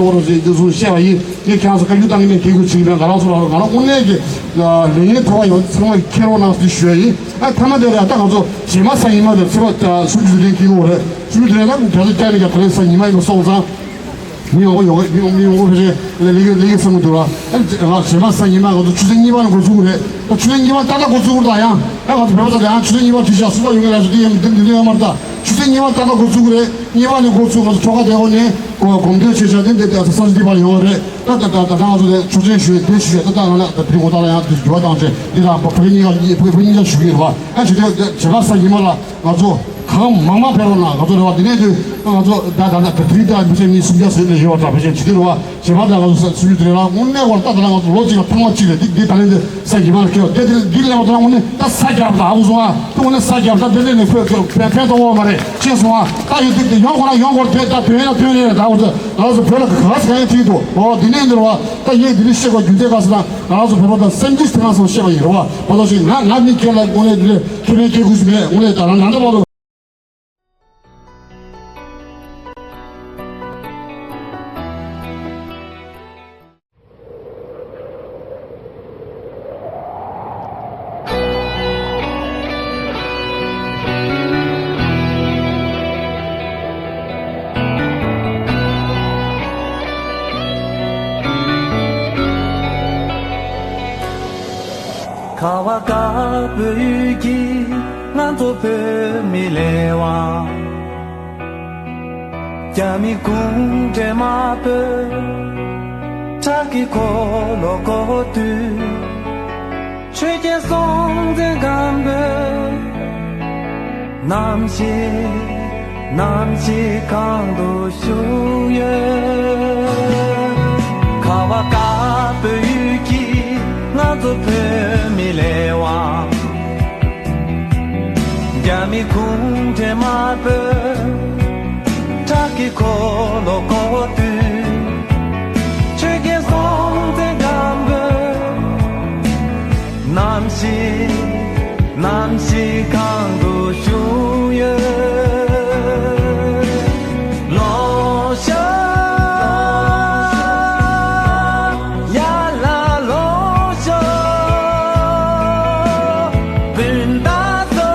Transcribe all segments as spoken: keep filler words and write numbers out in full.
ཨོ་རོ་ཟེར་འདི་ཚོ་བཤད་པ་ཡིན། ངས་ཁྱེད་རང་ཚོ་བཀའ་བཀྱོན་བཏང་གི་མེད། དེ་ཁུལ་བྱེད་ཀྱི་མེད། ང་རང་ཚོ་ལ་ང་རང་དངོས་གནས་ཀྱི་ལས་ངན་ཐོག་ཡོང་ཚང་མ་ཁྱེར་རོགས་གནང་ཟེར་ཞུ་ཡ་ཡིན། ཨ་མཐའ་མ་དེ་ལ་ད་ང་ཚོ་བྱེ་མ་ས་ཉི་མ་དང་ཚེ་བ་སུམ་ཅུ་དུས་དྲན་སྐྱིད་པོ་རེད། སུམ་ཅུ་དུས་དྲན་ལ་བརྒྱ་ཆ་བརྒྱ་ནས་བརྒྱ་ད་རེས་ས་ཉི་མ་ཡིན་པ་སོང་ཙང་། མི་ཡོང་གི་ཡོང་གི་མི་ཡོང་མི་ཡོང་གི་ཕལ་ཆེར་ལས་ཀ་ལས་ཀ་བསམ་གི་འདུག་ལ། ཨ་ང་བྱེ་མ་ས་ཉི་མ་ང་ཚོ་ཆུ་ཚོད་གཉིས་པ་ལ་འགོ་ཚུགས་གི་རེད། ད་ཆུ་ཚོད་གཉིས་པ་ཏག་ཏག་འགོ་ཚུགས་གི་རེད། ད་ཡང་ཨ་ང་ཚོ་བོད་པ་ཚོ་ཡང་ཆུ་ཚོད་གཉིས་པ་དུས་ཆ་གསུམ་པ་ཡོང་གི་རེད་ཟེར་དུས་ཡང་འདི་འདི་འདི་ཡོད་མ་རེད། ད་ཆུ་ཚོད་གཉིས་པ་ཏག་ཏག་འགོ་ཚུགས་གི་རེད། གཉིས་པ་ནས་འགོ་ཚུགས་ང་ཚོ་ཁྲོ་ཁ་བསྡད་དགོས་ནས་གོ་གོམ་བགྲོད་བྱེད་བྱ་དེ་འདི་ད་ས་ཆ་འདི་བར་ཡོང་བ་རེད། ད་ད་ད་ད་ང་ཚོ་ལས་ཆོག་མཆན་ཞུས་དེ་ཞུས་ད་ད་ང་ལ་ད་དེ་ངོ་ཐག་ལ་ཡང་དེ་འགྱུར་བ་བཏང་བྱས་འདི་ལ་བོད་ཕྲུག་གཉིས་ཀ་བོད་ཕྲུག་གཉིས་ཀ་ཞུ་གི་རེད་བ། ཨ་ཆུ་ཚོད་བྱེ་མ་ས་ཉི་མ་ལ། ང་ཚོ་གང་མང་མང་ཕེབས་རོགས་གནང་། ང་ཚོ་རེ་བ་འདི་ནས་དུས་ང་ཚོ་ད་ད་ད་དེ་དུས་ད་མི་ཚེ་མི་སུམ་བརྒྱ་ཟེར་ནས་ཡོད་པ་འདྲ་བ་ཞིག་བྱེད་དུས་རེ་བ་བྱེ་བ་ད་ང་ཚོ་སུམ་ཅུ་དེ་རང་དངོས་གནས་བར་ད་ད་ང་ཚོ་ལོ་གཅིག་ལ་ཐེངས་མ་གཅིག་རེད། འདི་འདི་ད་ལན་འདི་ས་ཉི་མ་ལ་ཁེལ་བ་དེ་དེ་འདི་ལས་བ་ད་དངོས་གནས་ད་ས་རྒྱབ་ད་ཨ་བུ་སོང་ཨ་དེ་དངོས་གནས་ས་རྒྱབ་ད་དེ་ལས་ནས་ཁོས་ཁོས་ཕན་ཕན་ཐོགས་བ་མ་རེད་ཅེས་སོང་ཨ། ད་ཡོད་དུས་དེ་ཡོང་དགོས་ན་ཡོང་དགོས་དེ་ད་དོན་ཡ་དོན་ཡ་རེད། ད་འུ་ཚོ་ང་ཚོ་བོད་ལ་ག་ག་ས་ཡ་ཐིག་ཏུ་འོ་འདི་ནས་འདི་རེད་བ། ད་ཡིན་འདི་ནས་བཤད་དགོས་རྒྱུ་མཚན་ག་ས་ད་ང་ཚོ་བོད་པ་ད་སེམས་ཀྱི་ཐེ་ངང་སོང་བཤད་པ་ཡིན་རེད་བ། བ་ད་ཞིག་ང་ང་མི་སྒེར་ལ་དངོས་གནས་འདི་ལས་ཁེ་ཕན་སྐྱེ་དགོས་སུ་མེད། དངོས་གནས་ད་རང་ང་འདྲ་བ་ལོ། ཁ་བ་དཀར་པོའི་ཡུལ་གྱི་ང་ཚོ་བོད་མི་ལས་དབང་། རྒྱ་མི་གུང་ཁྲན་དམར་པོས་ཁྲག་གི་འཁོར་ལོ་བསྐོར་དུས། ཆོས་རྒྱལ་སྲོང་བཙན་སྒམ་པོས་ནམ་ཞིག་ནམ་ཞིག་གང་དུ་བཞུགས་ཡོད། ཁ་བ་དཀར་པོའི་ཡུལ་གྱི་ང་ཚོ་བོད་མི་ལས་དབང་། རྒྱ་མི་གུང་ཁྲན་དམར་པོས་ཁྲག་གི་འཁོར་ལོ་བསྐོར་དུས། ཆོས་རྒྱལ་སྲོང་བཙན་སྒམ་པོས་ནམ་ཞིག་ནམ་ཞིག་གང་དུ་བཞུགས་ཡོད། ལོངས་ཤོག་ཡར་ལ་ལོངས་ཤོག་སྤུན་ཟླ་ཚོ།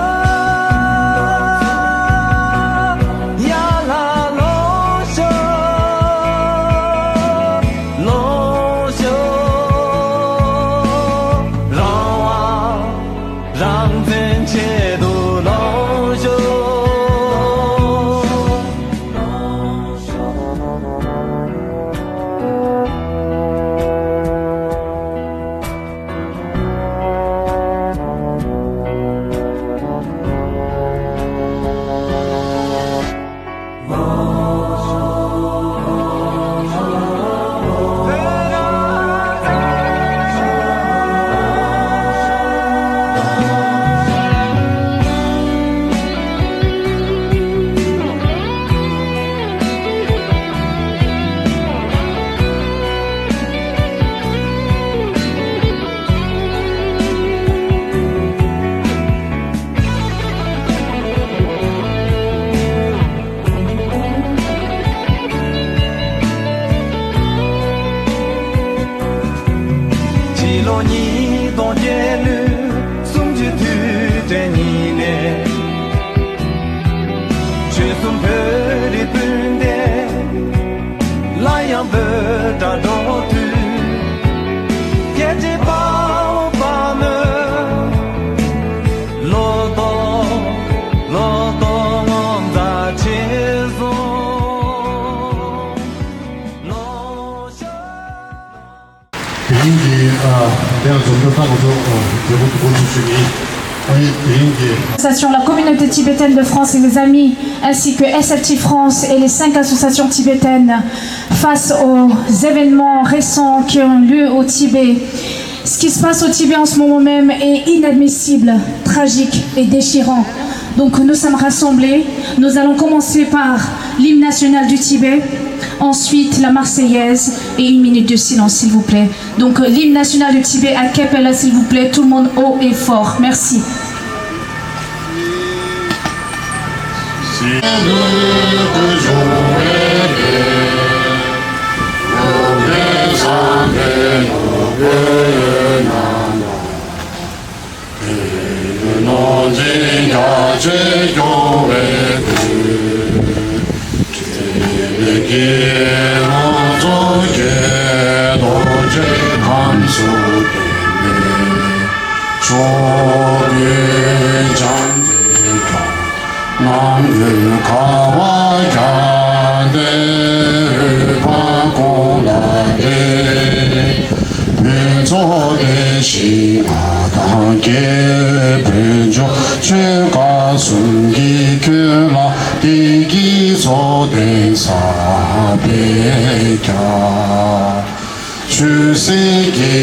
ཡར་ལ་ལོངས་ཤོག་ལོངས་ཤོག་རང་དབང་རང་བཙན་ཆེད་དུ་ལོངས་ཤོག་ཕྱི་ལོ་ཉིས་སྟོང་བརྒྱད་བརྒྱ་སུམ་ཅུ་དུས་དྲན་ཉིན་ནས། ཆོལ་གསུམ་བོད་རིགས་སྤུན་ཟླ་སླར་ཡང་བོད་ལ་འགྲོ་དུས། རྒྱལ་གཅེས་དཔའ་བོ་དཔའ་མོའི་ལོ་ཏོག་ལོ་ཏོག་ངོ་མཚར་ཆེ་སོང་། ལོ་ཤ། དེ་རིང་གི་ཨ་དེ་ལ་འཛོམས་ཐོན་ཁག་ང་ཚོ་མཛད་སྒོ་འགོ་འཛུགས་ཞུ་གི་ཡིན། ཨ་ནི་དེ་རིང་གི། Association, la communauté tibétaine de France et les amis, ainsi que S F T France et les cinq associations tibétaines face aux événements récents qui ont lieu au Tibet. Ce qui se passe au Tibet en ce moment même est inadmissible, tragique et déchirant. Donc nous sommes rassemblés. Nous allons commencer par l'hymne national du Tibet, ensuite la Marseillaise et une minute de silence, s'il vous plaît. Donc euh, l'hymne national du Tibet a cappella, s'il vous plaît. Tout le monde haut et fort. Merci. ནང་འཛིན་རྒྱ་ཆེ་སྐྱོང་བའི་དུས། ཁྲིམས་ཀྱི་རང་གཙོ་གི་རྡོ་རྗེ་ཁམས་སུ་བརྟན་པའི་ཕྱོགས་ཀུན་བྱམས་བརྩེའི་སྐྱོང་། རྣམ་ཀུན་ཁ་བ་བརྒྱ་སྟེ་འོད་དཔག་ཀུན་ལ་བརྟན། ཕུན་ཚོགས་བདེ་ཞིང་ལྷ་དང་སྐྱེས། ཕུན་ཚོགས་ཆོས་སྐལ་གསུམ་གྱིས་ཁྱོད་ལ་བསྟོད། བདེ་སྐྱིད་ཚོགས་ལྡན་ས་པཎ་གྱ། ཆོས་སྲིད་ཀྱི་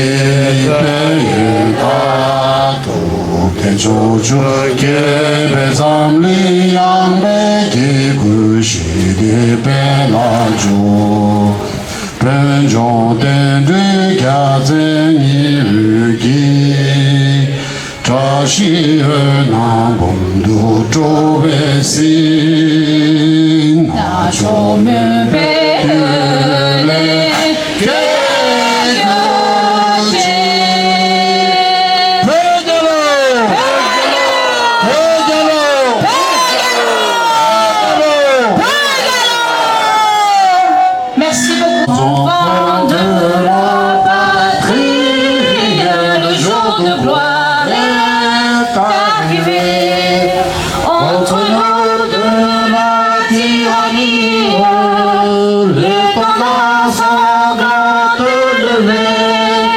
དཔལ་ཡོན་དང་། སྟོབས་ལྡན་ཕྱོགས་བཅུར་རྒྱས་པའི་འཛམ་གླིང་ཡངས་པའི་གི་སྐུ་ཞི་བདེའི་དཔལ་ལ་འཇུག་ཕུན་ཚོགས་བསྟན་འགྲོའི་རྒྱལ་མཚན་ཉི་འོད་ཀྱིས། བཀྲ་ཤིས་འོད་སྣང་འབུམ་དུ་སྤྲོ་བའི་གཟིས། རྣལ་འབྱོར་མུན་པའི་གཡུལ་ལས་སྐྱོབ་ཅིང་། བོད་རྒྱལ་ལོ། བོད་རྒྱལ་ལོ། བོད་རྒྱལ་ལོ། བོད་རྒྱལ་ལོ། Merci beaucoup. Enfants de la patrie, le jour de gloire est arrivé. Entre nous de la tyrannie, les tendances sont grandes levées.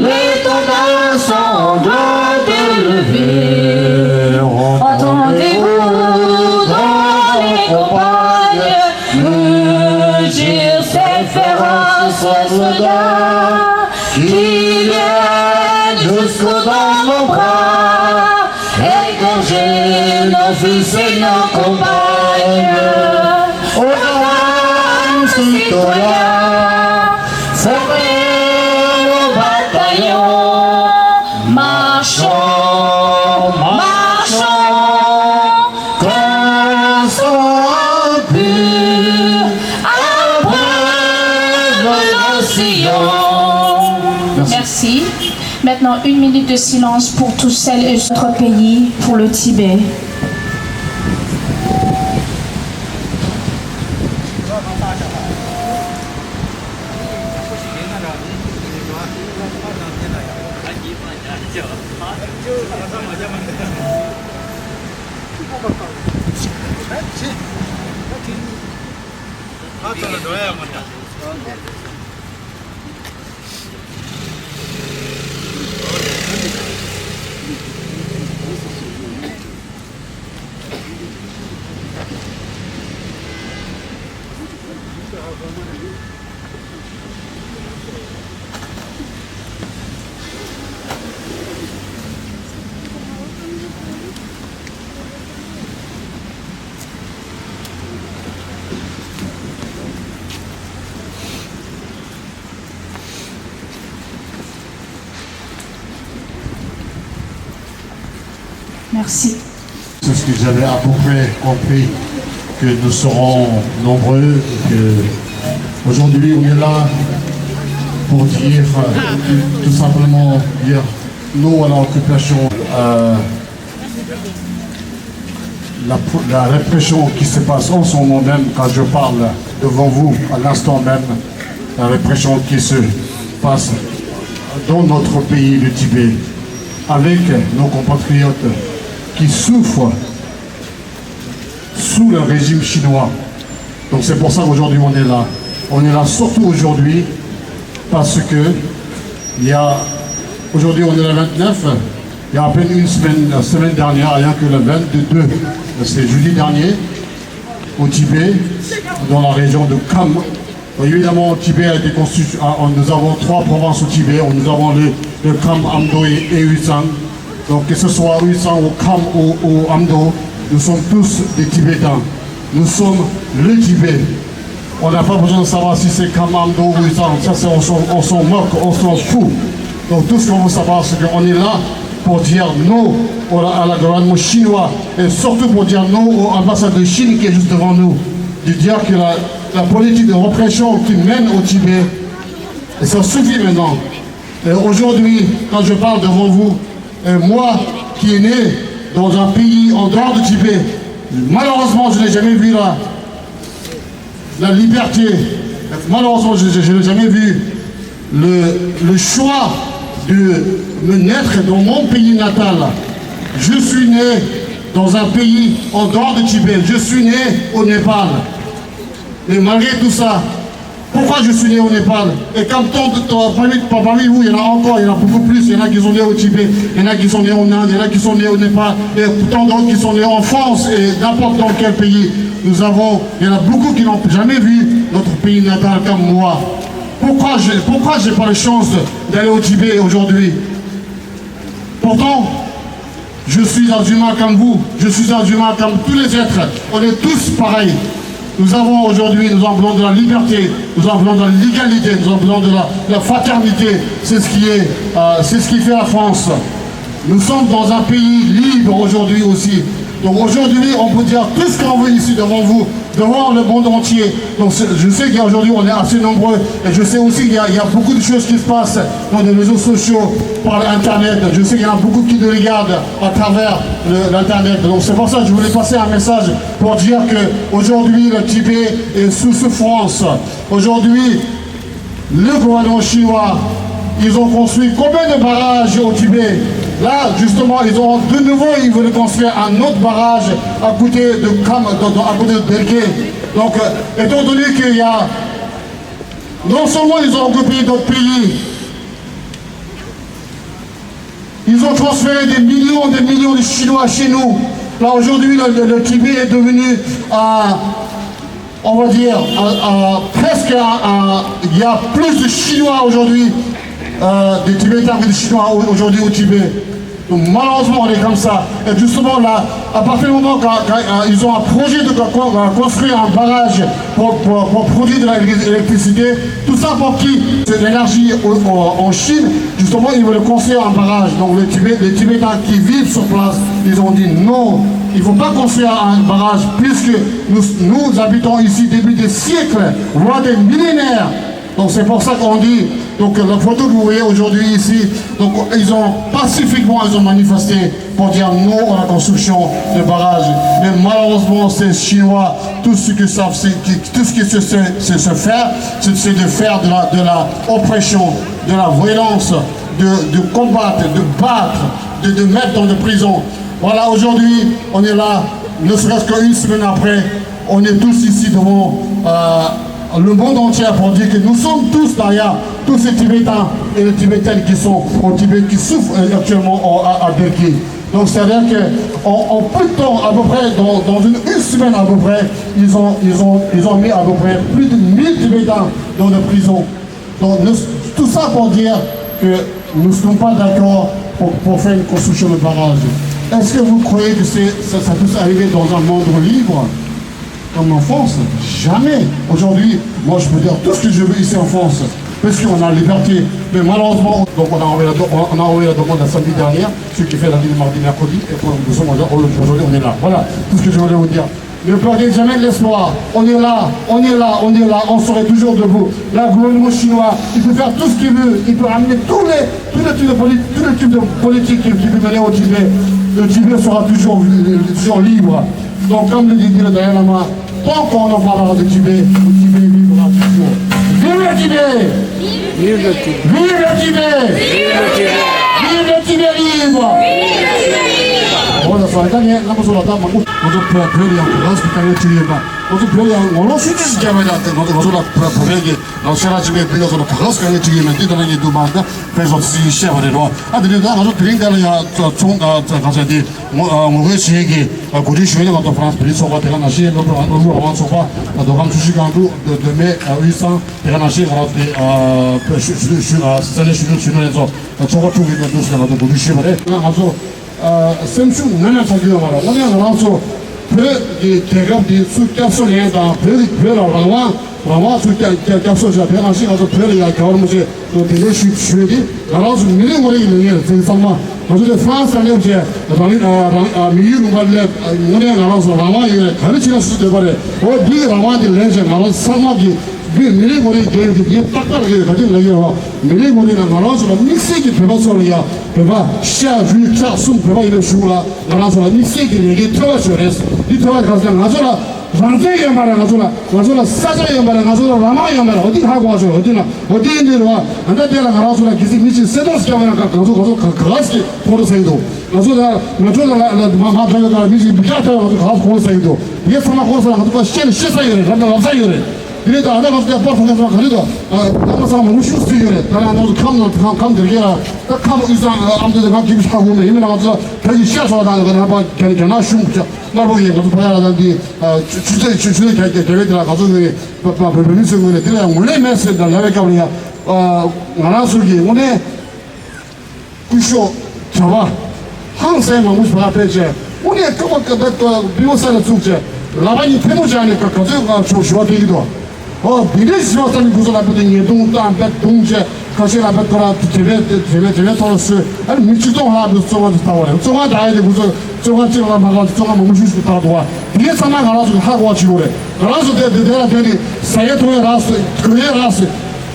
Les tendances sont grandes levées. Entendez-vous dans les campagnes mugir ces féroces soldats qui viennent jusque dans nos bras, égorger nos fils et nos compagnes. Aux armes, citoyens, formez vos bataillons, marchons, marchons, qu'on soit pur, à brave nos sillons. Merci. Merci. Maintenant, une minute de silence pour toutes celles et ceux de notre pays, pour le Tibet. Merci. C'est ce que j'avais à peu près compris, que nous serons nombreux et que aujourd'hui on est là pour dire, euh, tout simplement dire non à l'occupation. Euh, La, la répression qui se passe en ce moment même, quand je parle devant vous, à l'instant même, la répression qui se passe dans notre pays, le Tibet, avec nos compatriotes qui souffrent sous le régime chinois. Donc c'est pour ça qu'aujourd'hui on est là. On est là surtout aujourd'hui parce que il y a, aujourd'hui on est le vingt-neuf, il y a à peine une semaine, la semaine dernière, rien que le vingt-deux, c'était jeudi dernier, au Tibet, dans la région de Kham. Bon, évidemment, Tibet a été constitué, a- on- nous avons trois provinces au Tibet. Nous avons le, le Kham, Amdo et, et Uysan. Donc, que ce soit Uysan ou Kham ou, ou Amdo, nous sommes tous des Tibétains. Nous sommes le Tibet. On n'a pas besoin de savoir si c'est Kham, Amdo ou Uysan. Ça, c'est, on s'en, on s'en moque, on s'en fout. Donc, tout ce qu'on veut savoir, c'est qu'on est là pour dire non au- à la gouvernement chinois et surtout pour dire non au ambassadeur de Chine qui est juste devant nous. De dire que la, la politique de répression qui mène au Tibet, et ça suffit maintenant. Et aujourd'hui, quand je parle devant vous, euh, moi qui est né dans un pays en dehors de Tibet, malheureusement, je n'ai jamais vu la, la liberté. Malheureusement, je, je- je n'ai jamais vu le, le choix de me naître dans mon pays natal. Je suis né dans un pays en dehors de Tibet. Je suis né au Népal. Mais malgré tout ça, pourquoi je suis né au Népal? Et comme tant de, tant- parmi, parmi vous, il y en a encore, il y en a beaucoup plus. Il y en a qui sont nés au Tibet, il y en a qui sont nés en Inde, il y en a qui sont nés au Népal, et tant d'autres qui sont nés en France et n'importe dans quel pays. Nous avons, il y en a beaucoup qui n'ont jamais vu notre pays natal comme moi. Pourquoi j'ai, pourquoi j'ai pas la chance d'aller au Tibet aujourd'hui? Pourtant, je suis un humain comme vous, je suis un humain comme tous les êtres. On est tous pareils. Nous avons aujourd'hui, nous avons besoin de la liberté, nous avons besoin de l'égalité, nous avons besoin de la, de la fraternité. C'est ce qui est, euh, c'est ce qui fait la France. Nous sommes dans un pays libre aujourd'hui aussi. Donc aujourd'hui, on peut dire tout ce qu'on veut ici devant vous, devant le monde entier. Donc je sais qu'aujourd'hui, on est assez nombreux. Et je sais aussi qu'il y a, il y a beaucoup de choses qui se passent dans les réseaux sociaux, par Internet. Je sais qu'il y en a beaucoup qui nous regardent à travers l'Internet. Donc c'est pour ça que je voulais passer un message pour dire qu'aujourd'hui, le Tibet est sous souffrance. Aujourd'hui, le gouvernement chinois, ils ont construit combien de barrages au Tibet? Là, justement, ils ont de nouveau, ils veulent construire un autre barrage à côté de Kam, à côté de Derké. Donc, euh, étant donné qu'il y a, non seulement ils ont occupé d'autres pays, ils ont transféré des millions, des millions de Chinois chez nous. Là, aujourd'hui, le, le- le Tibet est devenu, euh, on va dire, euh, euh, presque, euh, euh, il y a plus de Chinois aujourd'hui, euh, des Tibétains que de Chinois au- aujourd'hui au Tibet. Donc, malheureusement, on est comme ça. Et justement, là, à partir du moment quand, quand, euh, ils ont un projet de co- co- construire un barrage pour, pour- pour produire de l'électricité, tout ça pour qui? C'est l'énergie au- au- en Chine. Justement, ils veulent construire un barrage. Donc, les Tibé- les Tibétains qui vivent sur place, ils ont dit non, il ne faut pas construire un barrage puisque nous, nous habitons ici depuis des siècles, voire des millénaires. Donc c'est pour ça qu'on dit, donc la photo que vous voyez aujourd'hui ici, donc ils ont pacifiquement, ils ont manifesté pour dire non à la construction de barrages. Mais malheureusement, ces Chinois, tout ce que savent, c'est que tout ce qui se, se- se- se fait, c'est c'est de faire de la, de la oppression, de la violence, de, de combattre, de battre, de, de mettre dans de prison. Voilà, aujourd'hui, on est là, ne serait-ce qu'une semaine après, on est tous ici devant euh, le monde entier pour dire que nous sommes tous derrière tous ces Tibétains et les Tibétaines qui sont au Tibet, qui souffrent euh, actuellement au- à, à Derké. Donc c'est-à-dire qu'en en peu de temps, à peu près, dans, dans une, une semaine à peu près, ils ont, ils, ont, ils ont mis à peu près plus de mille Tibétains dans la prison. Donc nous- tout ça pour dire que nous ne sommes pas d'accord pour, pour faire une construction de barrage. Est-ce que vous croyez que c'est- ça, ça peut arriver dans un monde libre comme en France? Jamais. Aujourd'hui, moi je peux dire tout ce que je veux ici en France, parce qu'on a la liberté. Mais malheureusement, donc on a envoyé la, on a envoyé la demande la semaine dernière, ce qui fait lundi, mardi, mercredi, et pour nous sommes aujourd'hui, aujourd'hui, on est là. Voilà tout ce que je voulais vous dire. Ne perdez jamais l'espoir. On est là, on est là, on est là, on serait toujours debout. Là, le gouvernement chinois, il peut faire tout ce qu'il veut. Il peut amener tous les, tous les types de, politi- tous les types de politiques qu'il qu'il veut mener au Tibet. Le Tibet sera toujours, toujours libre. Donc, comme le dit le Dalai Lama, tant qu'on en parlera de Tibet, le Tibet vivra toujours. Vive le Tibet! Vive le Tibet! Vive le Tibet! Vive le Tibet! Vive le Tibet libre! Vive le Tibet libre! འོ་ད་ས་ད་ངས་རྣམ་པ་ཚོ་ལ་ད་མང་པོ། ང་ཚོ་བོད་བོད་ལ་ཡང་བོད་སྐད་ཀྱི་དཀའ་ངལ་ཅིག་ཡོད་པ། ང་ཚོ་བོད་ལ་ཡང་ངོ་ལོག་ཤུགས་ཆེ་ཞིག་བརྒྱབ་པ་ཡིན་ན། ང་ཚོ་ང་ཚོ་ལ་བོད་བོད་སྐད་ཀྱི་ང་ཚོ་ཤ་ཁྲག་གཅིག་པའི་བོད་ལ་ཚོ་ལ་བོད་སྐད་ཀྱི་དཀའ་ངལ་ཅིག་ཡོད་མེད་འདི་ད་ནང་ངས་འདུག་མ་འདི་དཔེ་བཟོ་ཚིག་བཤད་པ་རེད་རོ། ཨ་དེ་ནས་ད་ང་ཚོ་དེ་རིང་འདི་ལ་ཡང་ཚོང་ཚོང་ག་ཚ་ག་ཚ་དེ་ངོ་ངོ་རྒོལ་བྱེད་ཀྱི་གོ་སྒྲིག་ཞུ་ཡས་ང་ཚོ་ཧྥ་རན་སི་བོད་རིགས་ཚོགས་པ། དེ་ག་ནང་བཞིན་སློབ་ཕྲུག་སློབ་ཕྲུག་རང་དབང་ཚོགས་པ། མདོ་ཁམས་ཆུ་བཞི་སྒང་དྲུག་མདོ་སྨད་དབུས་གཙང་། དེ་ག་ནང་བཞིན་ང་རང་ཚོའི་ཨ་བོད་ཞུ་ཞུ་ཞུ་ཨ་ས་གནས་གཞོན་ནུ་གཞོན་ནུ་ལྷན་ཚོགས་ཚོགས་པ་དྲུག་གི་མཉམ་དུ་ང་ཚོ་གོ་སྒྲིག་ཞུས་པ་རེད། ང་ཚོ་ཨ་སེམས་ཤུགས་ནམ་ཡང་ཆག་རྒྱུ་ཡོད་མ་རེད། དངོས་གནས་ང་རང་ཚོ་བོད་ཀྱི་རྒྱལ་ཁབ་འདི་སུ་བསྐྱར་གསོ་ལེན་དང་། བོད་ཀྱི་བོད་ལ་རང་དབང་རང་དབང་སུ་བསྐྱར་བསྐྱར་བསྐྱར་གསོ་བྱ། དེ་ནང་བཞིན་ང་ཚོ་བོད་ལ་ཡང་རྒྱལ་བ་རིན་པོ་ཆེ་དང་དེ་འདྲའི་ཞུ་ཞུ་ཡས་དེ་ང་རང་ཚོ་མི་རེ་ངོ་རེ་ཡི་ལས་འགན་རེད། ཚང་མ་ང་ཚོ་དེ་ཧྥ་རན་སི་ལ་སླེབས་བྱས་རང་ཨ་རང་ཨ་མི་ཡུལ་ལུང་པ་སླེབས། དངོས་གནས་ང་རང་ཚོ་རང་དབང་ཡོད་རེད། ག་རེ་བྱས་ན་སུ་འདོད་པ་རེད། འོ་འདི་རང་དབང་དེ་ལེན་བྱས་ང་རང་ཚང་མ་གི་འདི་མི་རིགས་ངོ་རིས་འགན་འདི་ངས་ཏག་ཏག་ལ་ཡོད། ག་ཅིག་ལ་ཡོད་རོགས། མི་རིགས་ངོ་རིས་ལ་ང་རང་ཚོ་ལ་དམིགས་བསལ་གྱི་བོད་པ་ཚོ་ལ་ཡ་བོད་པ་ཤ་རུས་ཁྲག་གསུམ་བོད་པ་ཡིན་པའི་གཞུང་ལ་ང་རང་ཚོ་ལ་དམིགས་བསལ་གྱི་ལས་འགན་ཐོལ་པ་ཞིག་ཡོད་རེད། འདི་ཐོལ་པ་ག་ཟེར་ང་ཚོ་ལ་རང་བཙན་ཡོད་མ་རེད། ང་ཚོ་ལ་ང་ཚོ་ལ་ས་ཆ་ཡོད་མ་རེད། ང་ཚོ་ལ་རང་དབང་ཡོད་མ་རེད། འོ་འདི་ཧ་གོ་བ་ཞིག་འོ་འདི་ན་འོ་འདི་འདི་རེད་བ། ད་ལྟ་དེ་ལ་ང་རང་ཚོ་ལ་གལ་སྲིད་མི་གཅིག་གསལ་སྟོན་ཞིག་བརྒྱབ་ན་ང་ཚོ་ང་ཚོ་ག་ག་ལ་ཞིག་ཁོང་ཁྲོ་ཟ་གི་འདུག་ང་ཚོ་ལ་ང་ཚོ་ལ་ལ་མ་མ་ཐོན་པའི་སྐབས་ལ་མི་གཅིག་མི་སྐྲག་ཐོན་ང་ཚོ་ག་ལ་ཁོང་ཁྲོ་ཟ་གི་འདུག་དེ་ཚང་མ་ཁོང་ཁྲོ་ཟ་ང་ཚོ་ཕར་བཤད་ནས་བཤད་ས་ཡོད་རེད། རབ་དང་རབ་ས་ཡོད་རེད། དེ་ནས་ད་ལྟ་ང་ཚོ་ཡང་པར་ཐོན་མཁན་ཚོ་ག་རེ་འདུག་ཨ་ད་ང་ཚང་མང་པོ་ཤུགས་བརྩི་ཡོད་རེད། ད་ལྟ་ང་ཚོ་ཁམས་ནང་ཁམས་ཁམས་དེར་སྐྱེས་ལ་ད་ཁམས་དབུས་གཙང་ཨ་མདོ་དེ་ང་སྐྱིད་པོ་ཆགས་དགོས་མེད། ཡིན་ན་ང་ཚོ་བོད་ཀྱི་ཤ་ཟ་བ་དང་ང་ཚོ་ནང་པ་རྒྱ་རྒྱ་ནག་གཞུང་དམར་པོ་ཡིན། ང་ཚོ་ཕ་ཡ་ལ་དང་དེ་ཆུ་ཚོད་ཆུ་ཚོད་རྒྱ་རྒྱ་རྒྱ་བོད་དེ་ལ་ང་ཚོ་ངོས་ནས་བོད་མི་ཚོའི་ངོས་ནས་དེ་ལ་ཡང་ངོས་ལེན་མེད་ཟེར་ད་ལབ་པའི་སྐབས་ལ་ཡང་ང་རང་ཚོ་གི་དངོས་གནས། སྐུ་ཞབས་གྲྭ་པ་ཧང་སང་མང་པོ་ཞིག་ཕར་ཕེབས་བྱས་དངོས་གནས་སྐབས་སྐབས་སྐབས་པི་ཝ་ས་ལ་བཙུགས་བྱས་ལག་པ་གཉིས་ཐལ་མོ་སྦྱར་ནས་ག་ག་ཚོད་ང་ཆོག་ཞུ་བ་ཕེབས་ཀྱི་འདུག་ཨོ་དེ་འདྲའི་ཞུ་བ་ས་ནས་ཁོ་ཚོ་ལ་བུ་དེ་ཉེས་རྡུང་བཏང་བས་རྡུང་བྱས་ཁ་ཤས་ལ་བུ་ཁོ་ར་དེ་བས་དེ་བས་དེ་བས་ཐོག་ལ་སོས་ཨ་ནི་མི་གཅིག་སྟོང་ལྷག་དུ་བཙོན་ཁང་དུ་བཏང་བ་རེད། བཙོན་ཁང་བཏང་ཡས་དེ་ཁོ་ཚོ་བཙོན་ཁང་གཅིག་ལ་མ་གང་བཙོན་ཁང་མང་པོ་ཤོས་ཤིག་ཏུ་བཏང་འདུག་བ། དེ་གས་ཚང་མ་ང་རང་ཚོ་གི་ཧ་གོ་བ་བྱེད་དགོས་རེད། ང་རང་ཚོ་དེ་དེ་དེ་ལ་བསྡད་ནས་ཟ་ཡས་འཐུང་ཡས་རག་སོས་གོན་ཡས་རག་སོས།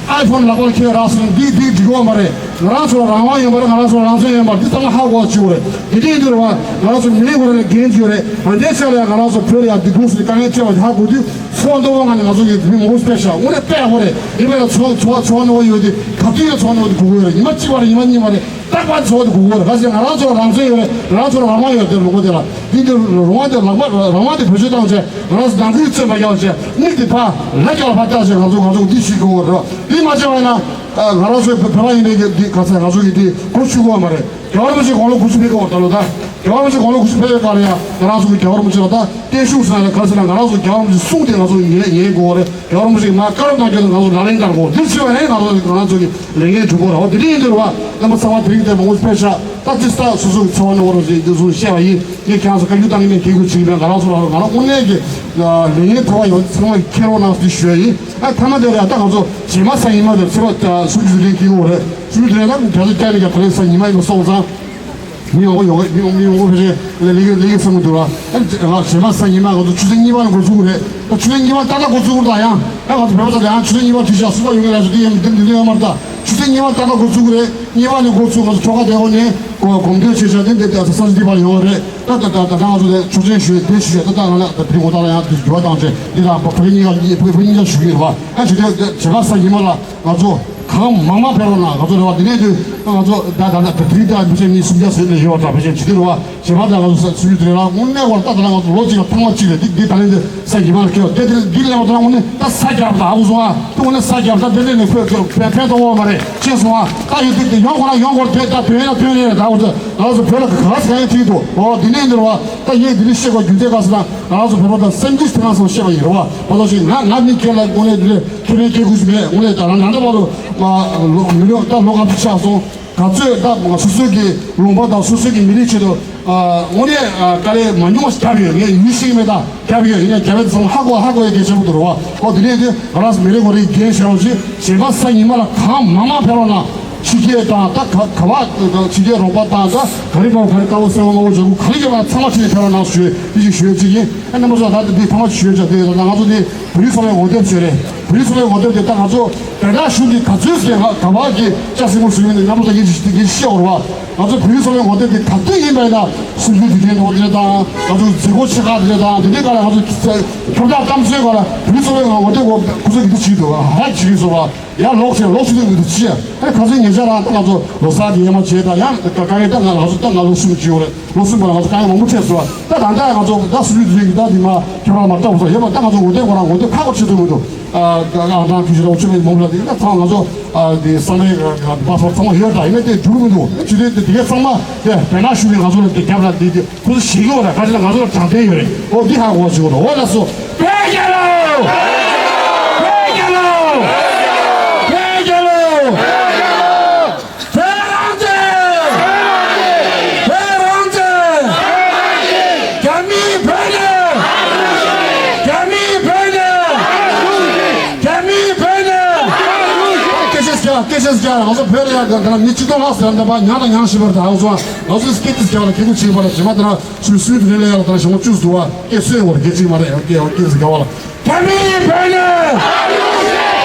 ཨའི་ཕོན་ལག་པར་འཁྱེར་རག་སོང་། འདི་འདི་འགྲིག་གི་མ་རེད། ང་རང་ཚོ་ལ་རང་དབང་ཡོད་མ་རེད། ང་རང་ཚོ་ལ་རང་བཙན་ཡོད་མ་རེད། འདི་ཚང་མ་ཧ་གོ་བ་བྱེད་དགོས་རེད། འདི་འདྲའི་འདུལ་བ་ང་རང་ཚོ་མི་རིགས་ཁོ་རང་ལ་འགན་ཅིག་ཡོད་རེད། ང་འདྲའི་ཆ་ལ་ཡང་ང་རང་ཚོ་བོད་ལ་ཡང་འདི་ཁུངས་སུ་དཀའ་ངལ་འཕྲད་པ་དེ་ཧ་གོ་དུས་ཚོགས་འདུ་དབང་ང་ནས་ང་ཚོ་གི་མི་མང་པོ་ཕེབས་ཤག་དངོས་གནས་དཔེ་ཡག་པོ་རེད། འདི་བས་ལ་ཚོགས་ཚོགས་ཚོགས་འདུ་དབང་ཡོད་དེ་ག་དུས་ཡང་ཚོགས་འདུ་དབང་དེ་དགོས་ཀྱི་ཡོད་རེད། ཉི་མ་གཅིག་པ་རེད། ཉི་མ་གཉིས་པ་རེད། རྟག་པར་ཚོགས་འདུ་དགོས་ཀྱི་ཡོད་རེད། ག་ཟེར་ང་རང་ཚོ་ལ་རང་བཙན་ཡོད་རེད། ང་རང་ཚོ་ལ་རང་དབང་ཡོད་རེད། དེ་ལོ་ངོ་དེ་ལ་འདི་འདི་རང་དབང་དེ་ལག་པ་རང་དབང་དེ་བེད་སྤྱོད་བཏང་བྱས་ང་རང་ཚོ་ནང་ཁུལ་བཙོན་པ་རྒྱག་བྱས་མིག་དེ་ཕར་ལ་རྒྱག་ལ་ཕར་བལྟ་བྱས་ང་ཚོ་ང་ཚོ་འདི་ཞིག་དགོས་ཀྱི་ཡོད་རེད། འདི་མ་བྱས་པ་ཡིན་ན། ང་རང་ཚོའི་བོད་པ་ཡིན་པའི་གི་འདི་ག་ཚད་ང་ཚོ་གི་འདི་གོ་ཆུད་དགོས་པ་མ་རེད། རྒྱལ་བ་རིན་པོ་ཆེ་དགུང་ལོ་དགུ་བཅུ་ཕེབས་ཀྱི་ཡོད་རེད་ད་ལོ། ད་རྒྱལ་བ་རིན་པོ་ཆེ་དགུང་ལོ་དགུ་བཅུ་ཕེབས་པའི་སྐབས་ལ་ཡང་ང་རང་ཚོ་གི་རྒྱལ་བ་རིན་པོ་ཆེ་ལ་ད་བརྟན་བཞུགས་ཟེར་ན་ག་རེ་ཟེར་ན་ང་རང་ཚོ་རྒྱལ་བ་རིན་པོ་ཆེ་གསུང་དེ་ང་ཚོ་ཉན་ཉན་དགོས་རེད། རྒྱལ་བ་རིན་པོ་ཆེ་མར་བཀའ་སློབ་གནང་རྒྱུ་དེ་ང་ཚོ་ལག་ལེན་བསྟར་དགོས། འདི་བྱས་པ་ཡིན་ང་ཚོ་ང་རང་ཚོ་གི་ལས་འགན་སྒྲུབ་དགོས་རེད། འོ་དེ་འདྲ་ཡིན་དུས་རེད་བ། རྣམ་པ་ཚང་མ་དེ་རིང་འདིར་མང་པོ་ཕེབས་ཤག་ད་ཅི་ལྟར་སོ་སོ་གི་ཚོར་བ་ནོར་བ་རེད་འདི་ཚོ་བཤད་པ་ཡིན། ངས་ཁྱེད་རང་ཚོ་བཀའ་བཀྱོན་བཏང་གི་མེད། གལ་དགོས་བྱེད་ཀྱི་མེད། ང་རང་ཚོ་ལ་ང་རང་དངོས་གནས་ཀྱི་ལས་ངན་ཐོག་ཡོད་ཚང་མ་ཁྱེར་རོགས་གནང་ཟེར་ཞུ་ཡ་ཡིན། ཨ་ཐ་མ་དེ་ལ་ད་ང་ཚོ་རྗེས་མ་ས་ཉི་མ་དེ་ཚེས་པ་སུམ་ཅུ་དེ་རིང་སྐྱེལ་གྱི་ཡོད་རེད། སུམ་ཅུ་དེ་རིང་ད་རྒྱ་མཚོ་བསྐྱལ་ནས་ཀྱང་ད་རེས་ས་ཉི་མ་ཡིན་པ་སོང་ཙང་། མི་མང་པོ་ཡོང་གི་མི་མི་མང་པོ་ཕལ་ཆེར་ལས་ལས་ཀ་ལས་ཀ་བསམ་གྱི་འདུག་ལ། ཨ་ང་རྗེས་མ་ས་ཉི་མ་ང་ཚོ་ཆུ་ཚོད་གཉིས་པ་ལ་འགོ་ཚུགས་ཀྱི་རེད། ད་ཆུ་ཚོད་གཉིས་པ་ཏག་ཏག་འགོ་ཚུགས་ཀྱི་རེད། ད་ཡང་ཨ་ང་ཚོ་བོད་པ་ཚོ་ལ་ཡང་ཆུ་ཚོད་གཉིས་པ་དུས་ཤག་སུ་པ་ཡོང་གི་རེད་ཟེར་དུས་ཡང་འདི་འདི་འདི་ཡོད་མ་རེད། ད་ཆུ་ཚོད་གཉིས་པ་ཏག་ཏག་འགོ་ཚུགས་ཀྱི་རེད། གཉིས་པ་ནས་འགོ་ཚུགས་ང་ཚོ་ཁྲོ་ཁ་བདེ་པོ་ནས་གོ་གོམ་བགྲོད་བྱས་བྱས་དེ་འདི་ས་ཆ་འདི་བར་ཡོང་བ་རེད། ད་ད་ད་ད་ང་ཚོ་ལ་ཆོག་མཆན་ཞུས་དེ་ཞུས་ད་ད་ང་ལ་ད་དེ་འོ་ད་ལ་ཡང་དེ་འགྱུར་བ་བཏང་བྱས་འདི་ལ་བོད་ཕ་གི་གཉིས་ཀ་བོད་ཕ་གི་གཉིས་ཀ་ཞུ་གི་རེད་བ། ཨ་ཞུ་དེ་བྱེད་པ་ས་ཉི་མ་ལ་ང་ཚོ་གང་མང་མང་ཕེབས་རོགས་གནང་། ང་ཚོ་རེ་བ་འདི་ནས་དུས་ང་ཚོ་ད་ད་ད་དེ་རིང་ད་མི་ཆེན་མི་སུམ་བརྒྱ་ཟིན་ནས་ཡོད་པ་འདྲ་བ་ཞིག་བྱེད་དུས་རེ་བ་བྱེད་པ་ད་ང་ཚོ་ས་སུམ་ཅུ་དེ་རང་དངོས་གནས་བར་ད་ད་ང་ཚོ་ལོ་གཅིག་ལ་ཐེངས་མ་གཅིག་རེད། འདི་འདི་ད་ལན་དེ་ས་ཉི་མ་ལ་ཁེལ་བ་དེ་དེ་འདི་ལས་བ་ད་དངོས་གནས་ད་ས་རྒྱབ་ད་ཨ་ཁུ་སོང་ཨ་དེ་དངོས་གནས་ས་རྒྱབ་ད་དེ་ལས་ནས་ཁོས་ཁོས་ཕན་ཕན་ཐོགས་བ་མ་རེད་ཅེས་སོང་ཨ། ད་ཡོད་དུས་དེ་ཡོང་གོ་ན་ཡོང་གོ་དེ་ད་དོན་ཡ་དོན་ཡ་ད་འུ་ཚོ་ང་ཚོ་བོད་ལ་ག་ས་ག་ཡ་ཐིག་འདུག་ཨོ་དེ་ནས་འདི་རེ་བ་ད་ཡིན་འདི་ནས་བཤད་དགོས་རྒྱུ་མཚན་ག་ཟེར་ན་ང་ཚོ་བོད་པ་ད་སེམས་ཀྱི་ཐེ་ཚོམ་བཤད་པ་ཡིན་རེ་བ། ད་ལྟ་ཞིག་ང་ང་མི་ཁྱེད་ལ་དངོས་གནས་འདི་ལས་ཁེ་ཕན་སྐྱེལ་དགོས་ཞིག་མེད། དངོས་གནས་ད་རང་ད་ལྟ་བར་དུ་མ་ལོ་མི་ལོ་ད་ལོ་ལྔ་བཅུ་ཆགས་སོང་། ག་ཚོད་ད་སོ་སོའི་གི་ལུང་པ་དང་སོ་སོའི་གི་མི་རིགས་ཆེད་དུ་དངོས་གནས་དཀའ་ལས་མ་ཉུང་བ་ཞིག་བརྒྱབ་ཡོད། ངས་ཡུལ་ཤེས་ཀྱི་མེད། ད་བརྒྱབ་ཡོད། ཡིན་ནའི་རྒྱབ་པའི་ཚང་ཧ་གོ་ཧ་གོ་ཡ་གལ་ཆེན་པོ་འདུག་རེད་བ། ཨོ་དེ་ནས་དེ་ང་རང་ཚོ་མི་རེ་ངོ་རེ་འགན་བཞེས་རོགས་ཞེས་གཞན་པ་ས་ཉི་མ་ལ་གང་མང་མང་ཕེབས་རོགས་གནང་། ཕྱི་རྒྱལ་དང་ད་ག་ག་བ་ཕྱི་རྒྱལ་རོགས་པ་དང་ད་ག་རེ་མང་ག་རེ་དཀར་པོ་སེར་པོ་དམར་པོ་འཇམ་པོ་ག་རེ་ཡོད་པ་ཚང་མ་ཁྲིད་ནས་ཕེབས་རོགས་གནང་ཞུ་དེ་ཞིག་ཞུ་ཡ་གཅིག་ཡིན། ཨ་རྣམ་པ་ཚོ་ད་འདི་ཐོག་མ་ཞུ་ཡ་ཆ་དེ་ད་ང་ཚོ་འདི་བོད་རིགས་ཚོགས་པའི་ངོ་དེབ་ཟེར་རེད། བོད་རིགས་ཚོགས་པའི་ངོ་དེབ་དེ་ད་ང་ཚོ་བོད་དྲག་གཞུང་གིས་ག་ཚོད་ཟེར་ང་ག་བ་གི་ལྕགས་སྲིན་མོ་ཞུ་ཡིན་ནས་རྣམ་པ་ཚོ་ཡིན་ཞིག་དེ་གི་ཤེས་འོར་བ། ང་ཚོ་བོད་རིགས་ཚོགས་པའི་ངོ་དེབ་དེ་ག་དུས་ཡིན་པ་ཡིན་ན་སུམ་ཅུ་དུས་དྲན་ཐོག་དེ་དང་ང་ཚོ་མཛད་སྒོ་ཆེ་ཁག་དེ་དང་དེ་འདྲའི་སྐབས་ལ་ང་ཚོ་ཁྱབ་བསྒྲགས་གཏམ་བཟོའི་སྐབས་ལ་བོད་རིགས་ཚོགས་པའི་ངོ་དེབ་ཁོ་ཚོ་གི་འདི་བྱེད་འདུག་ཧ་ཅིག་ཡིན་སོང་བ། ཡང་ལོག་ཕྱིན་ལོག་ཕྱིན་དུ་འདུག་ཅི་ཡ། ཨ་ཁ་སང་ཉེ་ཆར་རང་ད་ང་ཚོ་ལོ་གསར་གྱི་ཡས་མ་བྱས་དང་ཡང་དཀའ་ངལ་ད་ང་ང་ཚོ་ད་ང་ལོ་གསུམ་བྱས་ཡོད་རེད། ལོ་གསུམ་པ་ལ་ང་ཚོ་དཀའ་ངལ་མང་པོ་འཕྲད་སོང་། ད་ད་ལྟ་ང་ཚོ་ད་སུ་ལུས་དུས་ད་འདི་མ་ཁྱོད་རང་མ་ལྟ་བུ་ས་ཡོད་པ་ད་ང་ཚོ་ངོ་དེབ་ཁོ་རང་ངོ་དེབ་ཁག་པོ་ཆེ་ཐུབ་མི་འདུག་ཨ་ད་ང་རང་ཁྱི་ཞིག་ལ་འུ་ཆུ་མེད་མང་པོ་ལ་དེ་ད་ཚང་ང་ཚོ་ཨ་དེ་བསམ་པའི་བ་སོ་ཚང་མ་ཡོད་ད་ཡིན་ན་དེ་འགྲུབ་མི་འདུག་ཨ་ཅི་དེ་དེ་གས་ཚང་མ་དེ་བེད་ན་ཞུ་ནས་ང་ཚོ་ལ་དེ་རྒྱབ་ལ་དེ་དེ། ཁོ་ཚོ་ཞིག་ཡོད་རེད། ཁ་ཅིག་ལ་ང་ཚོ་ལ་དྲང་བདེན་ཡོད་རེད། ཨོ་འདི་ཧ་གོ་ཞིག་ཡོད་རེད། ཨོ་ལགས་སོ། བོད་རྒྱལ་ལོ། བོད་རྒྱལ་ལོ། བོད་རྒྱལ་ལོ། བོད་རང་བཙན། བོད་རང་བཙན། རྒྱ་མིའི་བོད་ནས། རྒྱ་མིའི་བོད་ནས། རྒྱ་མིའི་བོད་ནས། སྐད་ཆ་བཤད་སྐད་ཆ་བཤད་ང་ཚོ་བོད་ལ་ཡང་ག་ལ་མི་གཅིག་སྟོང་ལྷག་ཟེར་འདི་པ་ཉག་དང་ཉག་ཤི་བར་དང་ཚོ་ང་ཚོ་སྐད་ཆ་བཤད་ལ་ཁེ་ཁུ་ཆིག་པ་ལ་ཇི་མ་དེ་ལ། སུས་སུས་དེ་ལས་ཡང་ལ་དང་ཞང་བཅུ་ཟུ་བ་སྐད་སུས་བར་སྐད་ཅིག་མ་རེད། ཡང་སྐད་ཡང་སྐད་ཟིག་ག་བ་ལ། རྒྱ་མིའི་བོད་ནས།